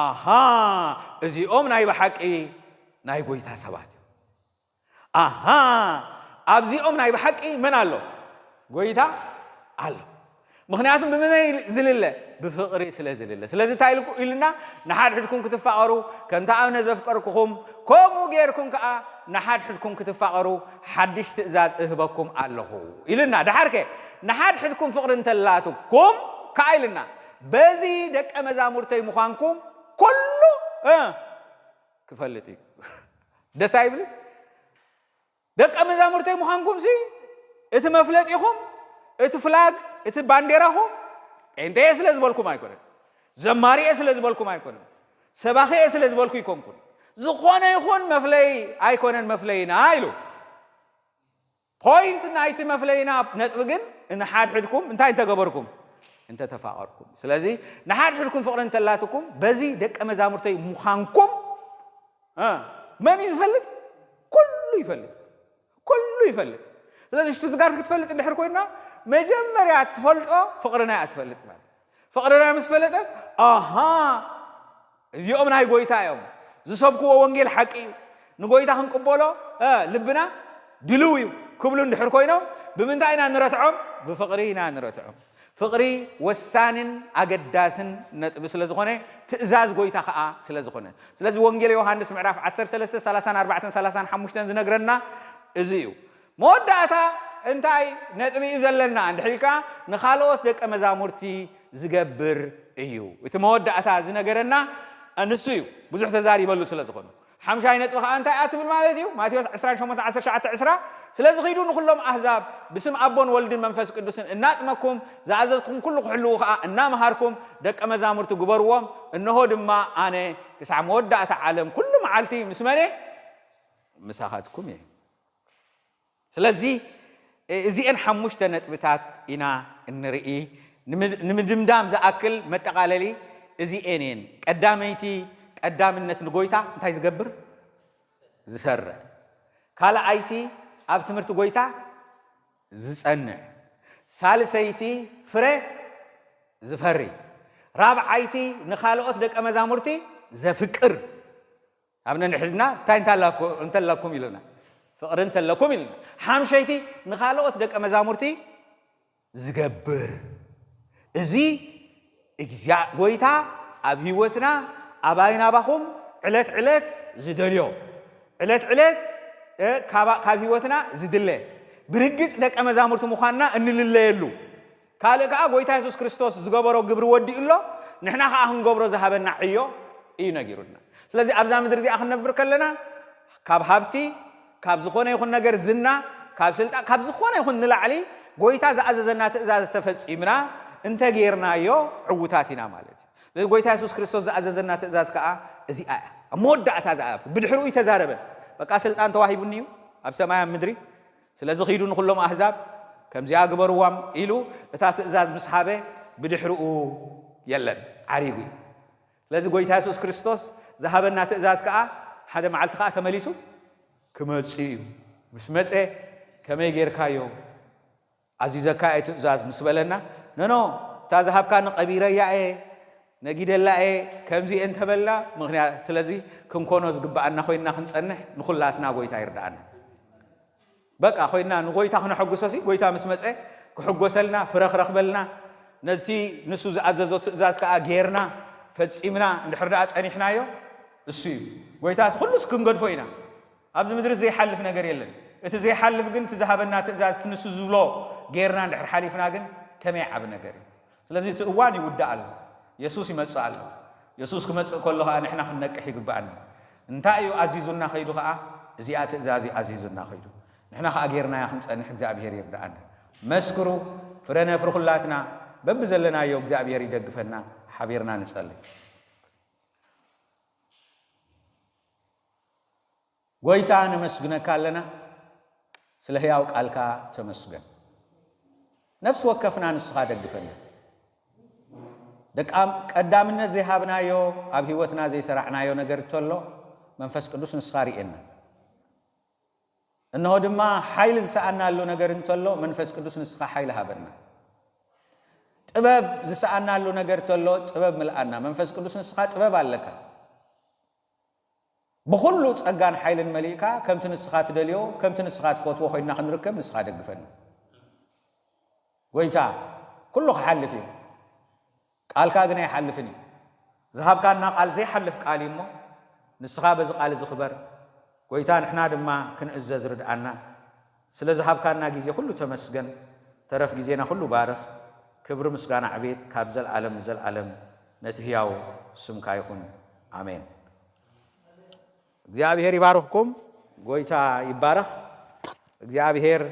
ኣሃ፣ እዚኦም ናይ ብሓቂ ናይ ጎይታ ሰባት እዮም። ኣሃ፣ ኣብዚኦም ናይ ብሓቂ መን ኣሎ? ጎይታ ኣሎ። ምኽንያቱም ብመን ዝልለ? ብፍቕሪ ስለ ዝልለ። ስለዚ እንታይ ኢልኩ-፣ ኢልና? ንሓድሕድኩም ክትፋቐሩ፣ ከምቲ ኣነ ዘፍቀርኩኹም፣ ከምኡ ጌርኩም ከኣ ንሓድሕድኩም ክትፋቐሩ ሓድሽ ትእዛዝ እህበኩም ኣለኹ ኢልና። ደሓርከ ንሓድሕድኩም ፍቕሪ እንተላትኩም ከኣ ኢልና፣ በዚ ደቀ መዛሙርተይ ምዃንኩም ኩሉ፣ እ፣ ክፈልጥ እዩ። ደስ ኣይብል? ደቀ መዛሙርተይ ምዃንኩምሲ እቲ መፍለጢኹም፣ እቲ ፍላግ፣ እቲ ባንዴራኹም ጴንጤ እየ ስለ ዝበልኩም ኣይኮነን። ዘማሪ እየ ስለ ዝበልኩም ኣይኮነን። ሰባኺ እየ ስለ ዝበልኩ ኣይኮንኩን። ዝኾነ ይኹን መፍለይ ኣይኮነን መፍለይና ኢሉ። ፖይንት ናይቲ መፍለይና ነጥቢ ግን ንሓድሕድኩም እንታይ እንተገበርኩም? እንተተፋቐርኩም። ስለዚ ንሓድሕድኩም ፍቕሪ እንተላትኩም በዚ ደቀ መዛሙርተይ ምዃንኩም፣ እ፣ መን እዩ ዝፈልጥ? ኩሉ ይፈልጥ። ኩሉ ይፈልጥ። ስለዚ ሽቱትጋርት ክትፈልጥ እንድሕር ኮይና መጀመርያ ትፈልጦ ፍቕርና እያ ትፈልጥ ማለት። ፍቕርና ምስ ፈለጠት፣ ኣሃ፣ እዚኦም ናይ ጎይታ እዮም። ዝሰብክዎ ወንጌል ሓቂ እዩ። ንጎይታ ክንቅበሎ፣ እ፣ ልብና ድልው እዩ ክብሉ እንድሕር ኮይኖም ብምንታይ ኢና ንረትዖም? ብፍቕሪ ኢና ንረትዖም። ፍቕሪ ወሳንን ኣገዳስን ነጥቢ ስለ ዝኾነ፣ ትእዛዝ ጎይታ ኸኣ ስለ ዝኾነ። ስለዚ ወንጌል ዮሃንስ ምዕራፍ ዓሰርተ ሰለስተ ሰላሳን ኣርባዕተን ሰላሳን ሓሙሽተን ዝነግረና እዚ እዩ። መወዳእታ እንታይ ነጥቢ እዩ ዘለና እንድሕር ኢልካ፣ ንኻልኦት ደቀ መዛሙርቲ ዝገብር እዩ። እቲ መወዳእታ ዝነገረና ንሱ እዩ። ብዙሕ ተዛሪበሉ ስለ ዝኾነ። ሓምሻይ ነጥቢ ኸዓ እንታይ እያ ትብል ማለት እዩ? ማቴዎስ ዕስራን ሸሞንተን ዓሰርተ ትሽዓተ ዕስራ፣ ስለዚ ኺዱ ንኹሎም ኣህዛብ ብስም ኣቦን ወልድን መንፈስ ቅዱስን እናጥመኩም፣ ዝኣዘዝኩም ኩሉ ክሕልዉ ኸዓ እናምሃርኩም ደቀ መዛሙርቲ ግበርዎም። እንሆ ድማ ኣነ ክሳዕ መወዳእታ ዓለም ኩሉ መዓልቲ ምስ መን እየ? ምሳኻትኩም እየ። ስለዚ፣ እ-፣ እዚኤን ሓሙሽተ ነጥብታት ኢና እንርኢ። ንምድ-፣ ንምድምዳም ዝኣክል መጠቓለሊ እዚኤን እየን። ቀዳመይቲ ቀዳምነት ንጎይታ እንታይ ዝገብር? ዝሰርዕ። ካልኣይቲ ኣብ ትምህርቲ ጎይታ ዝጸንዕ። ሳልሰይቲ ፍረ ዝፈሪ። ራብዓይቲ ንኻልኦት ደቀ መዛሙርቲ ዘፍቅር። ኣብ ነንሕድና እንታይ እንተላኩ-፣ እንተለኩም ኢሉና? ፍቕሪ እንተለኩም ኢሉና። ሓምሸይቲ ንኻልኦት ደቀ መዛሙርቲ ዝገብር። እዚ እግዚኣብ-፣ ጎይታ ኣብ ህይወትና ኣባይ ናባኹም ዕለት ዕለት ዝደልዮ፣ ዕለት ዕለት፣ እ፣ ካባ-፣ ካብ ህይወትና ዝድለ፣ ብርግጽ ደቀ መዛሙርቲ ምዃንና እንልለየሉ። ካልእ ከኣ ጎይታ የሱስ ክርስቶስ ዝገበሮ ግብሪ ወዲኡ ኣሎ፣ ንሕና ከኣ ክንገብሮ ዝሃበና ዕዮ እዩ ነጊሩና። ስለዚ ኣብዛ ምድሪ እዚኣ ክንነብር ከለና ካብ ሃብቲ፣ ካብ ዝኾነ ይኹን ነገር፣ ዝና፣ ካብ ስልጣን፣ ካብ ዝኾነ ይኹን ንላዕሊ ጎይታ ዝኣዘዘና ትእዛዝ ተፈጺምና እንተጌርናዮ ዕዉታት ኢና ማለት እዩ። ስለዚ ጎይታ የሱስ ክርስቶስ ዝኣዘዘና ትእዛዝ ከኣ እዚኣ እያ። ኣብ መወዳእታ እዚኣ እያ። ብድሕሪኡ ኣይተዛረበን። በቃ ስልጣን ተዋሂቡኒ እዩ ኣብ ሰማይ ኣብ ምድሪ። ስለዚ ኺዱ ንኹሎም ኣህዛብ ከምዚኣ ግበርዋም ኢሉ እታ ትእዛዝ ምስ ሃበ ብድሕሪኡ የለን፣ ዓሪጉ እዩ። ስለዚ ጎይታ የሱስ ክርስቶስ ዝሃበና ትእዛዝ ከኣ ሓደ መዓልቲ ከኣ ተመሊሱ ክመጽእ እዩ። ምስ መጸ ከመይ ጌርካዮ? ኣዚዘካ እየ ትእዛዝ ምስ በለና፣ ኖ፣ ኖ፣ እታ ዝሃብካኒ ቀቢረያ እየ፣ ነጊደላ እየ፣ ከምዚ እየ እንተበልና፣ ምኽንያት፣ ስለዚ ክንኮኖ ዝግብኣና ኮይንና ክንጸንሕ ንኹላትና ጎይታ ይርድኣና። በቃ ኮይና ንጎይታ ክነሐጉሶ ሲ ጎይታ ምስ መጸ ክሕጎሰልና፣ ፍረ ክረኽበልና፣ ነቲ ንሱ ዝኣዘዞ ትእዛዝ ከኣ ጌርና ፈጺምና እንድሕር ደኣ ጸኒሕናዮ፣ እሱ እዩ። ጎይታስ ኩሉስ ክንገድፎ ኢና። ኣብዚ ምድሪ ዘይሓልፍ ነገር የለን። እቲ ዘይሓልፍ ግን እቲ ዝሃበና ትእዛዝ፣ እቲ ንሱ ዝብሎ ጌርና እንድሕር ሓሊፍና ግን ከመይ ዓቢ ነገር እዩ። ስለዚ እቲ እዋን ይውዳእ ኣሎ። የሱስ ይመጽእ ኣሎ። የሱስ ክመጽእ ከሎ ከኣ ንሕና ክንነቅሕ ይግብኣና። እንታይ እዩ ኣዚዙና ከይዱ ከኣ? እዚኣ ትእዛዝ እዩ ኣዚዙና ከይዱ። ንሕና ከኣ ጌርናያ ክንጸንሕ እግዚኣብሔር ይርድኣና። መስክሩ፣ ፍረ ነፍሪ ኩላትና፣ በብዘለናዮ እግዚኣብሔር ይደግፈና። ሓቢርና ንጸሊ። ጎይታ ነመስግነካ ኣለና፣ ስለ ህያው ቃልካ ተመስገን። ነፍሲ ወከፍና ንስኻ ደግፈና። ደቃም ቀዳምነት ዘይሃብናዮ፣ ኣብ ህይወትና ዘይሰራዕናዮ ነገር እንተሎ መንፈስ ቅዱስ ንስኻ ርእየና። እንሆ ድማ ሓይሊ ዝሰኣናሉ ነገር እንተሎ መንፈስ ቅዱስ ንስኻ ሓይሊ ሃበና። ጥበብ ዝሰኣናሉ ነገር እንተሎ ጥበብ ምልኣና። መንፈስ ቅዱስ ንስኻ ጥበብ ኣለካ። ብኹሉ ጸጋን ሓይልን መሊእካ ከምቲ ንስኻ ትደልዮ፣ ከምቲ ንስኻ ትፈትዎ ኮይንና ክንርከብ ንስኻ ደግፈና። ጎይታ፣ ኩሉ ክሓልፍ እዩ፣ ቃልካ ግን ኣይሓልፍን እዩ። ዝሃብካና ቃል ዘይሓልፍ ቃል እዩ እሞ፣ ንስኻ በዚ ቃል እዚ ክበር። ጎይታ፣ ንሕና ድማ ክንእዘዝ ርድኣና። ስለ ዝሃብካና ግዜ ኩሉ ተመስገን። ተረፍ ግዜና ኩሉ ባርኽ። ክብሪ ምስጋና ዕቤት ካብ ዘልኣለም ንዘልኣለም ነቲ ህያው ስምካ ይኹን። ኣሜን። እግዚኣብሔር ይባርኽኩም። ጎይታ ይባረኽ። እግዚኣብሔር